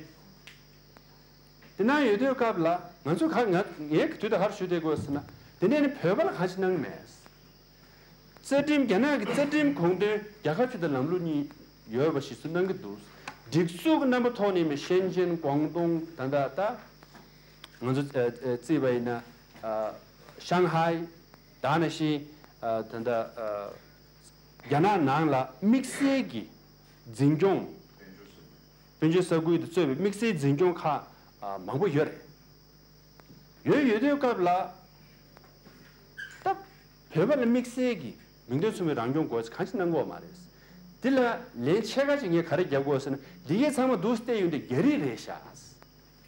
དེ་གནང་ཡོད་དུས་སྐབས་ལ་ང་ཚོ་ག་ང་ངས་དུས་ད་གར་ཞུ་བསྡད་དགོས་ཟེར་ན། དེ་ནས་ནི་བོད་པ་ལ་གང་ཞིག་གནང་གི་མེད། རྩ་ཁྲིམས་རྒྱ་ནག་གི་རྩ་ཁྲིམས་དགོངས་དོན་རྒྱལ་ཁབ་སྤྱི་དང་ལམ་ལུགས་གཉིས་ཡོད་པ་ཞིག་ཏུ་གནང་གི་འདུག་སྒྲིག་འཛུགས་ཀྱི་རྣམ་པ་ཐོག་ནས་མི་ཤན་ཅན་ཀོང་ཏུང་ད་ལྟ་ད་ང་ཚོ་ཨ་ཨ་བརྩིས་པ་ཡིན་ན་ཨ་ ཤང་ཧའེ། ད་ནང་བཞིན་ཨ་ད་ལྟ་ཨ་རྒྱ་ནག་ནང་ལ་དམིགས་བསལ་གྱི་འཛིན་སྐྱོང་། དཔལ་འབྱོར་ས་ཁུལ་དུ་གཙོས་པའི་དམིགས་བསལ་འཛིན་སྐྱོང་ཁག་ཨ་མང་པོ་ཡོད་རེད། ཡོད་ཡོད་དུས་སྐབས་ལ། ད་བོད་པ་ལ་དམིགས་བསལ་གྱི་མིང་དོན་མཚུངས་པའི་རང་སྐྱོང་དགོས་ཚེ་གང་ཞིག་གནང་དགོས་མ་རེད། འདི་ལ་ལན་ཕྱེད་ཀ་ཅིག་ངས་ག་རེ་རྒྱབ་དགོས་ཟེར་ན། འདི་གའི་ཚང་མ་འདུག་སྟེ་ཡོང་དུས་རྒྱ་རིགས་རེད་ཤག་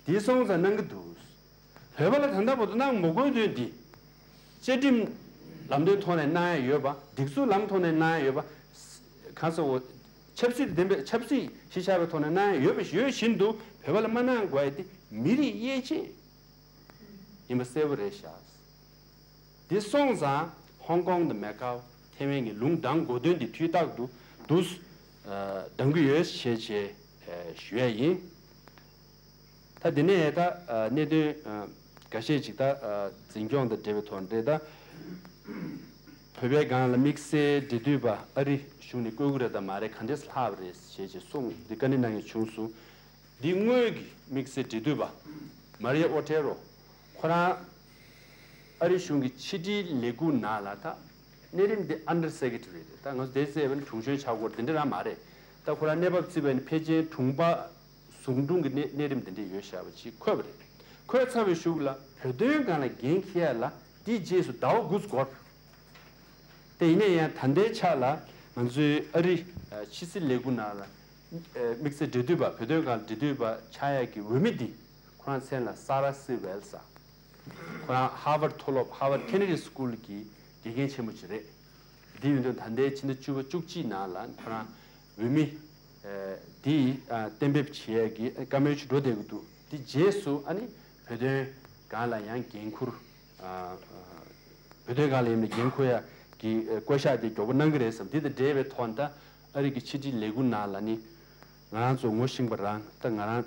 འདི་སོང་ཙང་གནང་གི་འདུག་བོད་པ་ལ་ད་ལྟ་བར་དུ་གནང་མ་དགོས་དོན་འདི། བཅའ་ཁྲིམས་ལམ་སྟོན་ཐོག་ནས་གནང་ཡ་ཡོད་པ། སྒྲིག་འཛུགས་ལམ་ཐོག་ནས་གནང་ཡ་ཡོད་པ། གང་ཟེར་འོ། ཆབ་སྲིད་ལྡན་པའི་ཆབ་སྲིད་གཞི་བཞག་པའི་ཐོག་ནས་གནང་ཡ་ཡོད་པ་ཡོད་བཞིན་དུ་བོད་པ་ལ་མ་གནང་དགོས་ཡ་དེ་མི་རིགས་དབྱེ་འབྱེད་ཡིན་པ་གསལ་པོ་རེད་ཤག་འདི་སོང་ཙང་ཧོང་ཀོང་དང་མེ་ཀའོ་ཐེ་ཝན་གྱི་ལུང་དྲངས་དགོས་དོན་འདི་དུས་རྟག་ཏུ་འདུག་ཨ་དྲང་གི་ཡོད་ཞེས་བྱས་ཨ་ཞུ་ཡ་ཡིན། ད་འདི་ནས་ད་ཨ་གནད་དོན་ཨ་འགའ་ཤས་ཅིག་ད་ཨ་འཛིན་སྐྱོང་དང་འབྲེལ་བའི་ཐོག་འདྲེ་ད། བོད་པའི་སྒང་ལ་དམིགས་བསལ་འབྲེལ་མཐུད་པ་ཨ་རི་གཞུང་ནས་བསྐོས་ཀྱི་རེད་དམ་མ་རེད། ག་འདྲས་ལྷག་པ་རེད་ཞེས་བྱས་གསུངས་འདི་བཀའ་འདྲི་གནང་མཁན་བྱུང་སོང་། འདི་དངོས་ཀྱི་དམིགས་བསལ་འབྲེལ་མཐུད་པ་མ་རི་ཡ་ཨོ་ཏེ་རོ། ཁོ་རང་ཨ་རི་གཞུང་གི་ཕྱི་དྲིལ་ལས་ཁུངས་ནང་ལ་ད་གནས་རིམ་འདི་ཨན་ཌར་སེ་ཀེ་ཊ་རི་རེད། ད་ང་ཚོ་དེ་བཙལ་བ་ནི་དྲུང་གཞོན་ཆགས་སྐོར་དེ་འདྲ་རང་མ་རེད། ད་ཁོ་རང་གནས་བབ་བརྩིས་པ་ནི་ཕལ་ཆེར་དྲུང་པ་ཟུང་དྲུང་གི་གནས་གནས་རིམ་དེ་འདྲ་ཡོད་བཞག་པ་ཅིག་འཁོད་པ་རེད། འཁོད་ཚར་བའི་གཞུག་ལ་བོད་དོན་སྒང་ལ་འགན་འཁྱེར་ཡ་ལ་དེའི་རྗེས་སུ་ཟླ་བ་དགུ་འགོར། དེ་ཡིན་ན་ཡང་ད་ལྟའི་ཆ་ལ་ང་ཚོའི་ཨ་རི་ཕྱི་སྲིད་ལས་ཁུངས་ནང་ལ་དམིགས་བསལ་འབྲེལ་མཐུད་པ། བོད་དོན་སྒང་འབྲེལ་མཐུད་པ་ཆགས་ཡ་གི་འོས་མི་འདི་ཁོ་རང་མཚན་ལ་ས་ར་སི་ཝེལ་ཟེར། ཁོ་རང་ཧར་ཝརཌ་མཐོ་སློབ་Harvard Kennedy School གི་དགེ་རྒན་ཆེན་མོ་ཅིག་རེད། འདི་ཡིན་དུས་ད་ལྟའི་ཕྱི་ཟླ་བཅུ་པ་བཅུ་གཅིག་ནང་ལ་ཁོ་རང་འོས་མི་འདི་གཏན་འབེབས་བྱེད་ཡས་ཀྱི་བཀའ་མོལ་ཅིག་འགྲོ་བསྡད་ཀྱི་འདུག་འདི་རྗེས་སུ་ཨ་ནི་བོད་དོན་སྒང་ལ་ཡང་འགན་འཁུར། བོད་དོན་སྒང་ལ་ཡིན་པའི་འགན་འཁུར་ཡས་ཀྱི་བསྐོ་བཞག་དེ་མགྱོགས་པོ་གནང་གི་རེད་བསམ། འདི་དང་འབྲེལ་བའི་ཐོག་ད་ཨ་རི་གི་ཕྱི་དྲིལ་ལས་ཁུངས་ནང་ལ་ནི་ང་རང་ཚོ་ངོ་ཤེས་པ་རང་ད་ང་རང་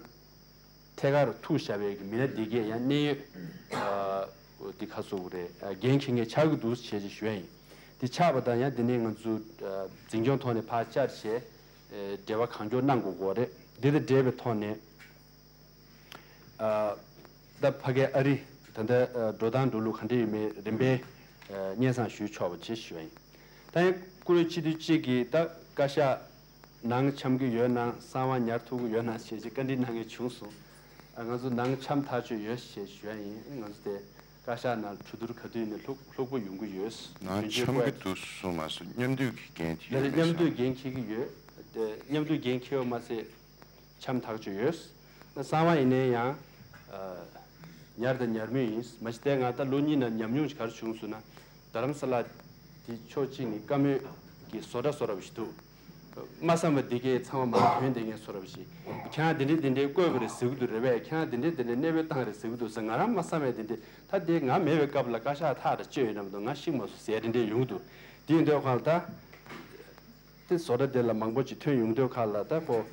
ཐད་ཀར་ཐུག་བཞག་པའི་མི་སྣ་འདི་གས་ཡང་གནད་ཡོད་འདི་ཁ་སོ་རེད། འགན་འཁྱེར་མཁན་ཆགས་ཀྱི་འདུག་བྱས་ཅིག་ཞུ་ཡ་ཡིན། འདི་ཆགས་པ་དང་ཡང་འདི་ནས་ང་ཚོ་འཛིན་སྐྱོང་ཐོག་ནས་ཕར་བཅར་བྱས་འབྲེལ་བ་གང་མགྱོགས་གནང་དགོས་ཀྱི་རེད། འདི་དང་འབྲེལ་བའི་ཐོག་ནས་ད་ཕ་གའི་ཨ་རི་ད་ལྟ་འགྲོ་སྟངས་འགྲོ་ལུགས་ག་འདྲ་ཡོད་མེད་རིམ་པས་སྙན་སེང་ཞུ་ཆོག་པ་བྱེད་ཞུ་ཡ་ཡིན། ད་ཡང་བཀུར་འོས་སྤྱི་འཐུས་གཅིག་གིས་ད་བཀའ་ཤག་ནང་འཆམ་གྱི་ཡོད་ན། གསང་བ་ཉར་ཐུབ་ཀྱི་ཡོད་ན་ཞེས་བཀའ་འདྲི་གནང་མཁན་བྱུང་སོང་། ང་ཚོ་ནང་འཆམ་ཐག་ཆོད་ཡོད་ཞེས་ཞུ་ཡ་ཡིན། ང་ཚོ་དེ་བཀའ་ཤག་ནང་གྲོས་བསྡུར་ག་དུས་ནས་ལྷུག་ལྷུག་པོ་ཡོང་གི་ཡོད། ནང་འཆམ་གྱི་འདུག་གསུངས་མ་སོང་། མཉམ་འདུས་ཀྱི་འགན་འཁྱེར་ཡོད་མེད་མཉམ་འདུས་འགན་འཁྱེར་གྱི་ཡོད། དེ་མཉམ་འདུས་འགན་འཁྱེར་བ་མ་ཟད། འཆམ་ཐག་ཆོད་ཡོད། གསང་བ་ཡིན་ནའི་ཡང་ཉར་དང་ཉར་མུས་ཡིན། མ་གཞི་དེ་ང་ད་ལོ་གཉིས་ནང་ཉམས་མྱོང་ཞིག་ག་རེ་བྱུང་སོང་ན། རྡ་རམ་ས་ལ་དེ་ཕྱོགས་གཅིག་ནས་བཀའ་མོལ་གྱི་བཟོ་གྲྭ་བཟོ་འདྲ་བ་ཞིག་འདུག་མ་བསམ་པ་འདི་གའི་ཚང་མ་མར་ཐོན་བསྡད་མཁན་བཟོ་འདྲ་བ་ཞིག་ཁྱེད་རང་དེ་འདྲས་དེ་འདྲས་བསྐོས་པ་རེད་ཟེར་གི་འདུག་རེད་པས། ཁྱེད་རང་དེ་འདྲས་དེ་འདྲས་གནས་སྤོས་བཏང་རེད་ཟེར་གི་འདུག་ཟེར། ང་རང་མ་བསམ་པའི་དེ་འདྲས་ད་དེ་ང་མེད་པའི་སྐབས་ལ་བཀའ་ཤག་ཐག་རེ་གཅོད་ཡོད་ནམ་འདུག་ང་ཤེས་མ་སོང་ཟེར་དེ་འདྲས་ཡོང་གི་འདུག་དེ་ཡིན་དུས་གང་ལ་ད། དེ་བཟོ་གྲྭ་དེ་ལ་མང་པོ་ཅིག་ཐོན་ཡོང་དུས་ཁ་ལ་ད་ཁོ་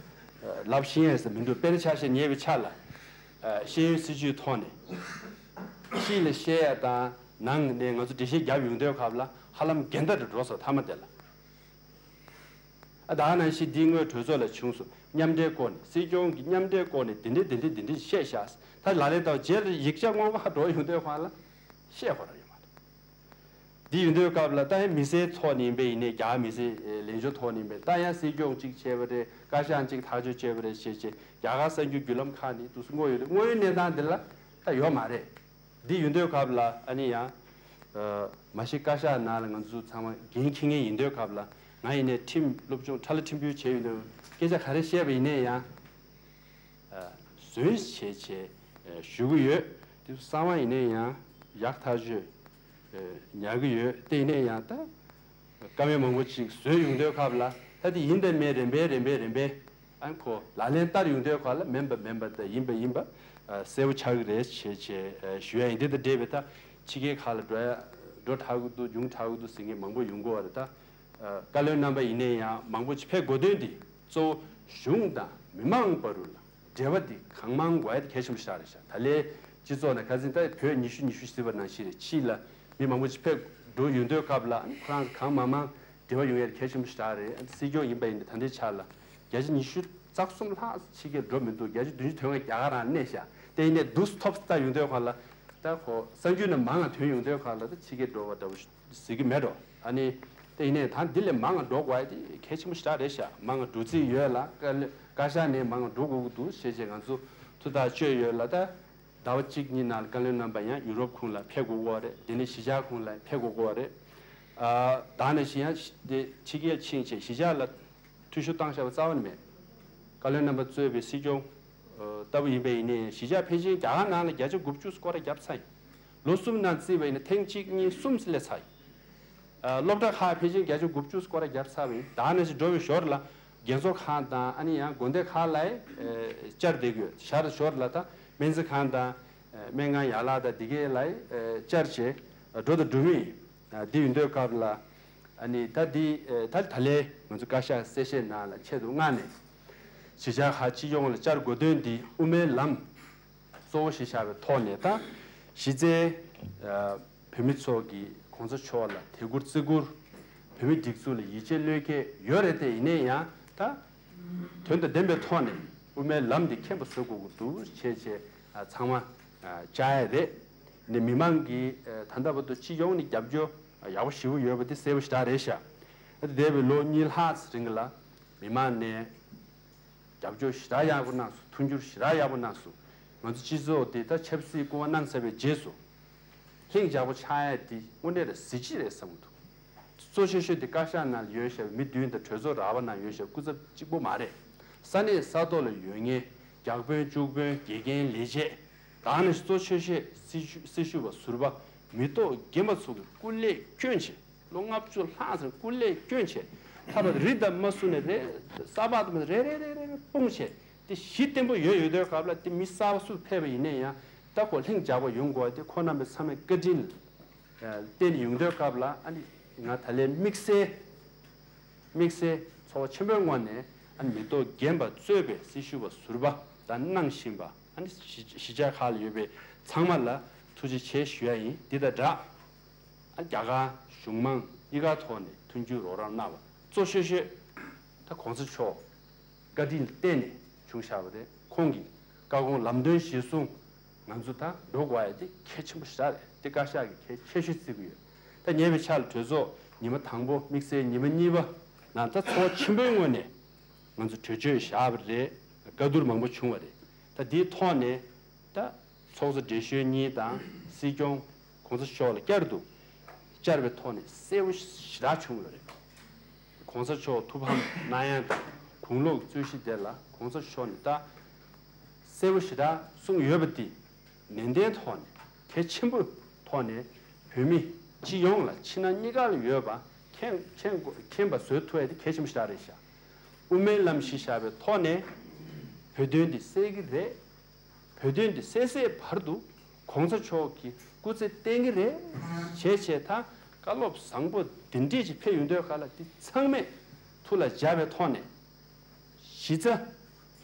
ལབ་ཤེས་ཡས་ཟེར་མི་འདུག་དཔེར་ན་ཆ་བཞག་ཉེ་བའི་ཆ་ལ་ཤེས་ཡོན་སྲིད་བྱུས་ཐོག་ནས་ཕྱི་ལ་བཤད་ཡ་དང་ནང་ནས་ང་ཚོ་འགྲེལ་བཤད་རྒྱབ་ཡོང་དུས་ཁ་ལ་ཧ་ལམ་འགལ་ཟླ་རུ་འགྲོ་སོང་མཐའ་མ་དེ་ལ། ཨ་ད་ནང་བཞིན་འདི་སྔོན་གྲོས་ཚོགས་ལ་བྱུང་སོང་། མཉམ་འབྲེལ་སྐོར་ནས་སྲིད་སྐྱོང་གི་མཉམ་འབྲེལ་སྐོར་ནས་འདི་འདྲས་འདི་འདྲས་འདི་འདྲས་བཤད་བཞག་ད་ལ་ལས་དང་རྗེས་ལ་ཡིག་ཆ་སྔོན་མ་འགྲོ་ཡོང་དུས་ཁ་ལ་བཤད་ཁོ་རང་ཡོད་མ་རེད། འདི་ཡིན་དུས་སྐབས་ལ་ད་ཡང་མི་སེར་ཐོག་ནས་ཡིན་པས་ཡིན་ནའི་རྒྱ་གར་མི་སེར་ལས་འཇོག་ཐོག་ནས་ཡིན་པས་ད་ཡང་སྲིད་སྐྱོང་གཅིག་བྱས་པ་རེད། བཀའ་ཤག་གཅིག་ཐག་གཅོད་བྱས་པ་རེད་ཞེས་བྱས་རྒྱ་གར་གསར་འགྱུར་བརྒྱུད་ལམ་ཁག་ནས་དུས་སུ་དངོས་ཡོད་རེད། དངོས་ཡོད་གནས་སྟངས་འདི་ལ་ད་ཡོད་མ་རེད། འདི་ཡིན་དུས་སྐབས་ལ་ཨ་ནི་ཡང་མ་གཞི་བཀའ་ཤག་ནང་ལ་ང་ཚོ་ཚང་མ་འགན་འཁྱེར་མཁན་ཡིན་དུས་སྐབས་ལ་ང་ཡིན་ནའི་ཁྲིམས་སློབ་སྦྱོང་ཁྲ་ལ་ཁྲིམས་དཔོན་བྱས་ཡོད་དུས་སྐད་ཆ་ག་རེ་བཤད་པ་ཡིན་ནའི་ཡང་། ཟོན་བྱས་བྱས་ཞུ་གི་ཡོད། དེ་གསང་བ་ཡིན་ནའི་ཡང་ཡག་ཐག་ཆོད་ཉར་གི་ཡོད། དེ་ཡིན་ནའི་ཡང་ད་བཀའ་མོལ་མང་པོ་ཅིག་བཟོས་ཡོང་དུས་སྐབས་ལ་ད་དེ་ཡིན་དང་མིན་རིམ་པས་རིམ་པས་རིམ་པས་ཨ་ཁོ་ལག་ལེན་བསྟར་ཡོང་དུས་སྐབས་ལ་མིན་པ་མིན་པ་དང་ཡིན་པ་ཡིན་པ་གསལ་པོ་ཆགས་ཀྱི་རེད་བྱས་བྱས་ཞུ་ཡ་ཡིན། དེ་དང་འབྲེལ་བའི་ད་ཕྱི་རྒྱལ་ཁག་ལ་འགྲོ་ཡ་འགྲོ་དྲག་གི་འདུག་མྱོང་དྲག་གི་འདུག་ཟེར་མཁན་མང་པོ་ཡོང་གི་ཡོད་རེད་ད། བཀའ་བློན་རྣམ་པ་ཡིན་ནའི་ཡང་མང་པོ་ཅིག་ཕེབས་དགོས་དོན་དེ་གཙོ་བོ་གཞུང་དང་མི་མང་བར་དུ་ལ་འབྲེལ་བ་དེ་གང་མང་དགོས་ཡ་དེ་གལ་ཆེན་པོ་ཞིག་རེད་ཤག་ད་ལས་སྤྱི་ཚོགས་ནང་ཁ་སང་ད་བོད་ཉི་ཤུ་ཉི་ཤུ་ཟེར་བ་ནང་བཞིན་རེད། ཕྱི་ལ་མི་མང་པོ་ཅིག་ཕེབས་འགྲོ་ཡོང་དུས་སྐབས་ལ་ཁོ་རང་གང་མང་མང་འབྲེལ་བ་ཡོང་ཡ་དེ་གལ་ཆེན་པོ་ཞིག་རེད། སྲིད་སྐྱོང་ཡིན་པ་ཡིན་ན་ད་ལྟའི་ཆ་ལ་བརྒྱ་ཆ་ཉི་ཤུ་རྩ་གསུམ་ལྷག་ཕྱི་རྒྱལ་འགྲོ་མི་འདུག་བརྒྱ་ཆ་བདུན་ཅུ་དོན་ལྔ་རྒྱ་གར་རང་གནས་ཤག་དེ་ཡིན་ནའི་འདུག་ཐོབ་ལྟ་ཡོང་དུས་སྐབས་ལ། ད་ཁོ་གསར་འགྱུར་ནང་མང་ང་ཐོན་ཡོང་དུས་ཁ་ལ་ད་ཕྱི་རྒྱལ་འགྲོ་བ་འདྲ་བོ་ཟེར་གྱི་མེད་འགྲོ། ཨ་ནི་ད་ཡིན་ནའི་ད་འདི་ལས་མང་ང་འགྲོ་དགོས་ཡ་དེ་གལ་ཆེན་པོ་ཞེ་དྲག་རེད་ཤག་མང་ང་འགྲོ་རྩིས་ཡོད་ལ། བཀའ་བཀའ་ཤག་ནས་མང་ང་འགྲོ་དགོས་ཀྱི་འདུག་ཞེས་བྱས་ང་ཚོ་ཐུགས་ཐག་གཅོད་ཡོད་ལ། ད་ཟླ་བ་གཅིག་གཉིས་ནང་ལ་བཀའ་བློན་རྣམ་པ་ཡང་ཡུ་རོབ་ཁོངས་ལ་ཕེབས་དགོས་ཀྱི་རེད། དེ་ནས་གཞིས་ཆགས་ཁོངས་ལ་ཕེབས་དགོས་ཀྱི་རེད། ཨ་ད་ནང་བཞིན་ཡང་དེ་ཕྱི་རྒྱལ་ཕྱིན་བྱས་གཞིས་ཆགས་ལ་འཐུས་ཤོར་བཏང་བཞག་པ་རྩ་བ་ནས་མེད། བཀའ་བློན་རྣམ་པ་གཙོས་པའི་སྲིད་སྐྱོང་ཨ་ལྟ་བུ་ཡིན་པ་ཡིན་ནའི་གཞིས་ཆགས་ཕལ་ཆེར་རྒྱ་གར་ནང་ལ་བརྒྱ་ཆ་དགུ་བཅུ་སྐོར་ར་བརྒྱབ་ཚར་ཡིན། ལོ་གསུམ་ནང་བརྩིས་པ་ཡིན་ན་ཐེངས་གཅིག་གཉིས་གསུམ་སླེབས་ཚར་ཡིན། ཨ་སློབ་གྲྭ་ཁག་ཕལ་ཆེར་བརྒྱ་ཆ་དགུ་བཅུ་སྐོར་ར་བརྒྱབ་ཚར་བ་ཡིན། ད་ནང་བཞིན་འགྲོ་བའི་ཞོར་ལ་རྒས་གསོ་ཁང་དང་ཨ་ནི་ཡང་དགོན་སྡེ་ཁག་ལ་ཨེ་བཅར་བསྡད་ཀྱི་ཡོད། ཞར་ཞོར་ལ་ད་སྨན་རྩིས་ཁང་དང་ཨེ་སྨན་ཁང་ཡན་ལག་དང་འདི་གའི་ལ་ཨེ་བཅར་བྱས་འགྲོ་དང་འགྲོ་མུས་ཡིན། ཨ་འདི་ཡིན་དུས་སྐབས་ལ་ཨ་ནི་ད་འདི་ཨེ་ད་ད་ལན་ང་ཚོ་བཀའ་ཤག་གསལ་བཤད་ནང་ལ་ཆེད་དུ་མངགས་ནས་གཞིས་ཆགས་ཁག་སྤྱི་ཡོངས་ལ་བཅར་དགོས་དོན་འདི་དབུ་མའི་ལམ་གཙོ་བོ་ཞིག་བཞག་པའི་ཐོག་ནས། ད་གཞི་རྩའི་ཨ་བོད་མི་ཚོ་གིས་གོང་ས་མཆོག་ལ་དད་བཀུར་བརྩི་བཀུར། བོད་མི་སྒྲིག་འཛུགས་ལ་ཡིད་ཆེས་བློས་འགེལ་ཡོད་རེད་དེ། ཡིན་ནའི་ཡང་ད་དོན་དང་ལྡན་པའི་ཐོག་ནས་དབུ་མའི་ལམ་འདི་མཁྱེན་པ་བཟོ་དགོས་ཀྱི་འདུག་བྱས་བྱས་ཨ་ཚང་མ་ཨ་བཅར་ཡ་རེད། ནས་མི་མང་གིས་ཨ་ད་ལྟ་བར་དུ་སྤྱི་ཡོངས་ནས་རྒྱབ་སྐྱོར་ཡག་པོ་ཞེ་པོ་ཡོད་པ་དེ་གསལ་པོ་ཞེ་དྲག་རེད་ཤག་ཨ་འདས་པའི་ལོ་གཉིས་ལྷག་རིང་ལ་མི་མང་ནས་རྒྱབ་སྐྱོར་ཞེ་དྲག་ཡག་པོ་གནང་སོང་། མཐུན་འགྱུར་ཞེ་དྲག་ཡག་པོ་གནང་སོང་། ང་ཚོ་སྤྱི་ཚོགས་འདི་ད་ཆབ་སྲིད་སྐུ་པར་གནང་ཚར་བའི་རྗེས་སུ་ལྷིང་འཇགས་པོ་ཆགས་ཡ་འདི་དངོས་གནས་ལ་གཟི་བརྗིད་རེད་བསམ་གྱི་འདུག་གཙོ་ཆེ་ཤོས་འདི་བཀའ་ཤག་ནང་ལ་ཡོད་བཞག་པའི་མི་བདུན་དང་གྲོས་ཚོགས་ར་བ་ནང་ཡོད་བཞག་པའི་སྐུ་ཚབ་གཅིག་པོ་མ་རེད། ས་གནས་ས་ཐོག་ལ་ཡོད་མཁན་བརྒྱ་དཔོན་བཅུ་དཔོན་དགེ་རྒན་ལས་བྱེད་དང་ནི་གཙོ་ཆེ་ཤོས་སྲི་ཞུ་སྲི་ཞུ་བ་ཟུར་པ་མི་ཐོག་རྒན་པ་ཚོ་གི་སྐུ་ལས་བསྐྱོན་བྱས། ལོ་ལྔ་བཅུ་ལྷག་ཙམ་སྐུ་ལས་བསྐྱོན་བྱས། ཐར་པ་རི་དང་མ་སུ་ནས་རེ་ས་བག་དང་རེ་རེ་རེ་རེ་རེ་སྤུངས་བྱས། དེ་གཞི་བརྟན་པོ་ཡོད་ཡོད་དུས་སྐབས་ལ་དེ་མི་གསར་པ་སུ་ཕེབས་པ་ཡིན་ནའི་ཡང་ད་ཁོ་ལྷིང་འཇགས་པ་ཡོང་དགོས་དེ་ཁོ་རྣམ་པའི་ཚང་མའི་བཀའ་དྲིན་བརྟེན་ཡོང་དུས་སྐབས་ལ། ཨ་ནི་ང་ད་ལན་དམིགས་བསལ་དམིགས་བསལ་ཚོར་བ་ཆེན་པོའི་ངོས་ནས་ཨ་ནི་མི་ཐོག་རྒན་པ་གཙོས་པའི་སྲི་ཞུ་བ་ཟུར་པ་དང་གནང་བཞིན་པ་ཨ་ནི་གཞིས་གཞིས་ཆགས་ཁག་ལ་ཡོད་པའི་ཚང་མ་ལ་ཐུགས་རྗེ་ཆེ་ཞུ་ཡ་ཡིན། འདི་དང་སྦྲགས། ཨ་རྒྱ་གར་གཞུང་མང་གཉིས་ཀ་ཐོག་ནས་མཐུན་འགྱུར་རོགས་རམ་གནང་བ་གཙོ་ཆེ་ཤོས་ད་གོང་ས་མཆོག་བཀའ་དྲིན་བརྟེན་ནས་བྱུང་བཞག་པ་རེད། ཁོང་གི་བཀའ་དགོངས་ལམ་སྟོན་གཞིར་བཟུང་ང་ཚོ་ད་འགྲོ་དགོས་ཡ་དེ་གལ་ཆེན་པོ་ཞེ་དྲག་རེད། དེ་བཀའ་ཤག་གིས་གལ་ཆེ་ཤོས་བརྩི་གི་ཡོད། ད་ཉེ་བའི་ཆར་ལ་གྲོས་ཚོགས་ཉི་མ་དང་པོ་དམིགས་བསལ་ཉི་མ་གཉིས་པ་ནང་ད་ཚོགས་ཆེན་པོའི་ངོས་ནས་ང་ཚོ་གྲོས་ཆོད་བཞག་པ་རེད། བཀའ་བསྡུར་མང་པོ་བྱུང་བ་རེད། ད་དེའི་ཐོག་ནས་ད་ཚོགས་གཙོ་བགྲེས་གཞོན་གཉིས་དང་སྲིད་སྐྱོང་གོང་ས་མཆོག་ལ་བསྐྱར་དུ་བཅར་བའི་ཐོག་ནས་གསལ་པོ་ཞེ་དྲག་བྱུང་ཡོད་རེད། གོང་ས་མཆོག་ཐུགས་ཕམ་གནང་ཡ་དང་དགུང་ལོ་གི་རྩོད་གཞི་དེ་ལ་གོང་ས་མཆོག་ནས་ད་གསལ་པོ་ཞེ་དྲག་གསུངས་ཡོད་པ་འདི་ནན་ཏན་ཐོག་ནས་གལ་ཆེན་པོའི་ཐོག་ནས་བོད་མི་སྤྱི་ཡོངས་ལ་ཕྱི་ནང་གཉིས་ཀ་ལ་ཡོད་པ་མཁྱེན་མཁྱེན་མཁྱེན་པ་བཟོ་ཐུབ་ཡ་དེ་གལ་ཆེན་པོ་ཞེ་དྲག་རེད་ཤག་དབུ་མའི་ལམ་གཞི་བཞག་པའི་ཐོག་ནས་བོད་དོན་འདི་སེལ་གྱི་རེད། བོད་དོན་འདི་སེལ་སའི་བར་དུ་གོང་ས་མཆོག་གིས་སྐུ་ཚེ་བརྟན་གྱི་རེད། བྱས་བྱས་ད་བཀའ་སློབ་བཟང་པོ་འདི་འདྲས་ཅིག་ཕེབས་ཡོང་དུས་ག་ལ་འདི་ཚང་མས་ཐུགས་ལ་འཇགས་པའི་ཐོག་ནས་གཞི་རྩ་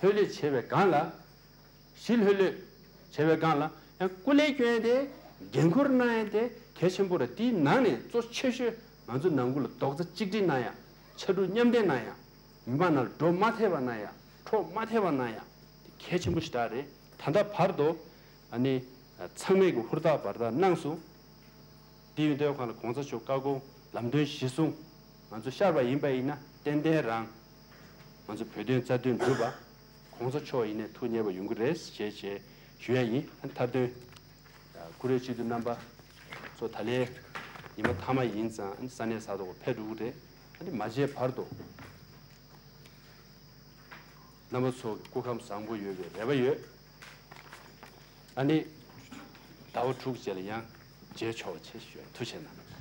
ལྷོད་ལྷོད་བྱས་པའི་སྒང་ལ། གཞི་ལྷོད་ལྷོད་བྱས་པའི་སྒང་ལ་ཡང་སྐུ་ལས་བསྐྱོན་ཡ་དེ་འགན་འཁུར་གནང་ཡ་དེ་གལ་ཆེན་པོ་རེད། དེའི་ནང་ནས་གཙོ་ཆེ་ཤོས་ང་ཚོ་ནང་ཁུལ་ལ་རྡོག་རྩ་གཅིག་སྒྲིལ་གནང་ཡ། ཕྱར་གྲུ་མཉམ་འདེགས་གནང་ཡ། མི་མང་ནང་ལ་འགྲོ་མ་ཐེབས་པ་གནང་ཡ། འཕྲོག་མ་ཐེབས་པ་གནང་ཡ། དེ་གལ་ཆེན་པོ་ཞེ་དྲག་རེད། ད་ལྟ་བར་དུ་ཨ་ནི་ཚང་མས་ཀྱི་ཧུར་ཐག་འབད་ཐག་གནང་སོང་། དེ་ཡིན་དུས་གང་ལ་གོང་ས་མཆོག་བཀའ་དགོངས་ལམ་སྟོན་གཞིར་བཟུང་ང་ཚོ་ཤར་བ་ཡིན་པ་ཡིན་ན་ཏན་ཏན་རང་ང་ཚོ་བོད་དོན་རྩ་དོན་སྒྲུབ་པ་གོང་ས་མཆོག་ཡིན་ནའི་ཐུགས་མཉེས་པ་ཡོང་གི་རེད་ཞེས་ཞེས་ཞུ་ཡ་ཡིན། མཐའ་དོན་ཀུ་རེ་སྤྱི་འཐུས་རྣམ་པ་ཚོ་ད་ལན་ཉི་མ་མཐའ་མ་ཡིན་ཙང་ས་གནས་ས་ཐོག་ཕེབས་འགྲོ་གི་རེད། ཨ་ནི་མ་བརྗེད་བར་དུ། རྣམ་པ་ཚོ་གི་སྐུ་ཁམས་བཟང་པོ་ཡོད་པའི་རེ་བ་ཡོད། ཨ་ནི་ཟླ་བ་དྲུག་རྗེས་ལ་ཡང་མཇལ་ཆོག་པ་བྱེད་ཞུ། ཐུགས་རྗེ་གནང་།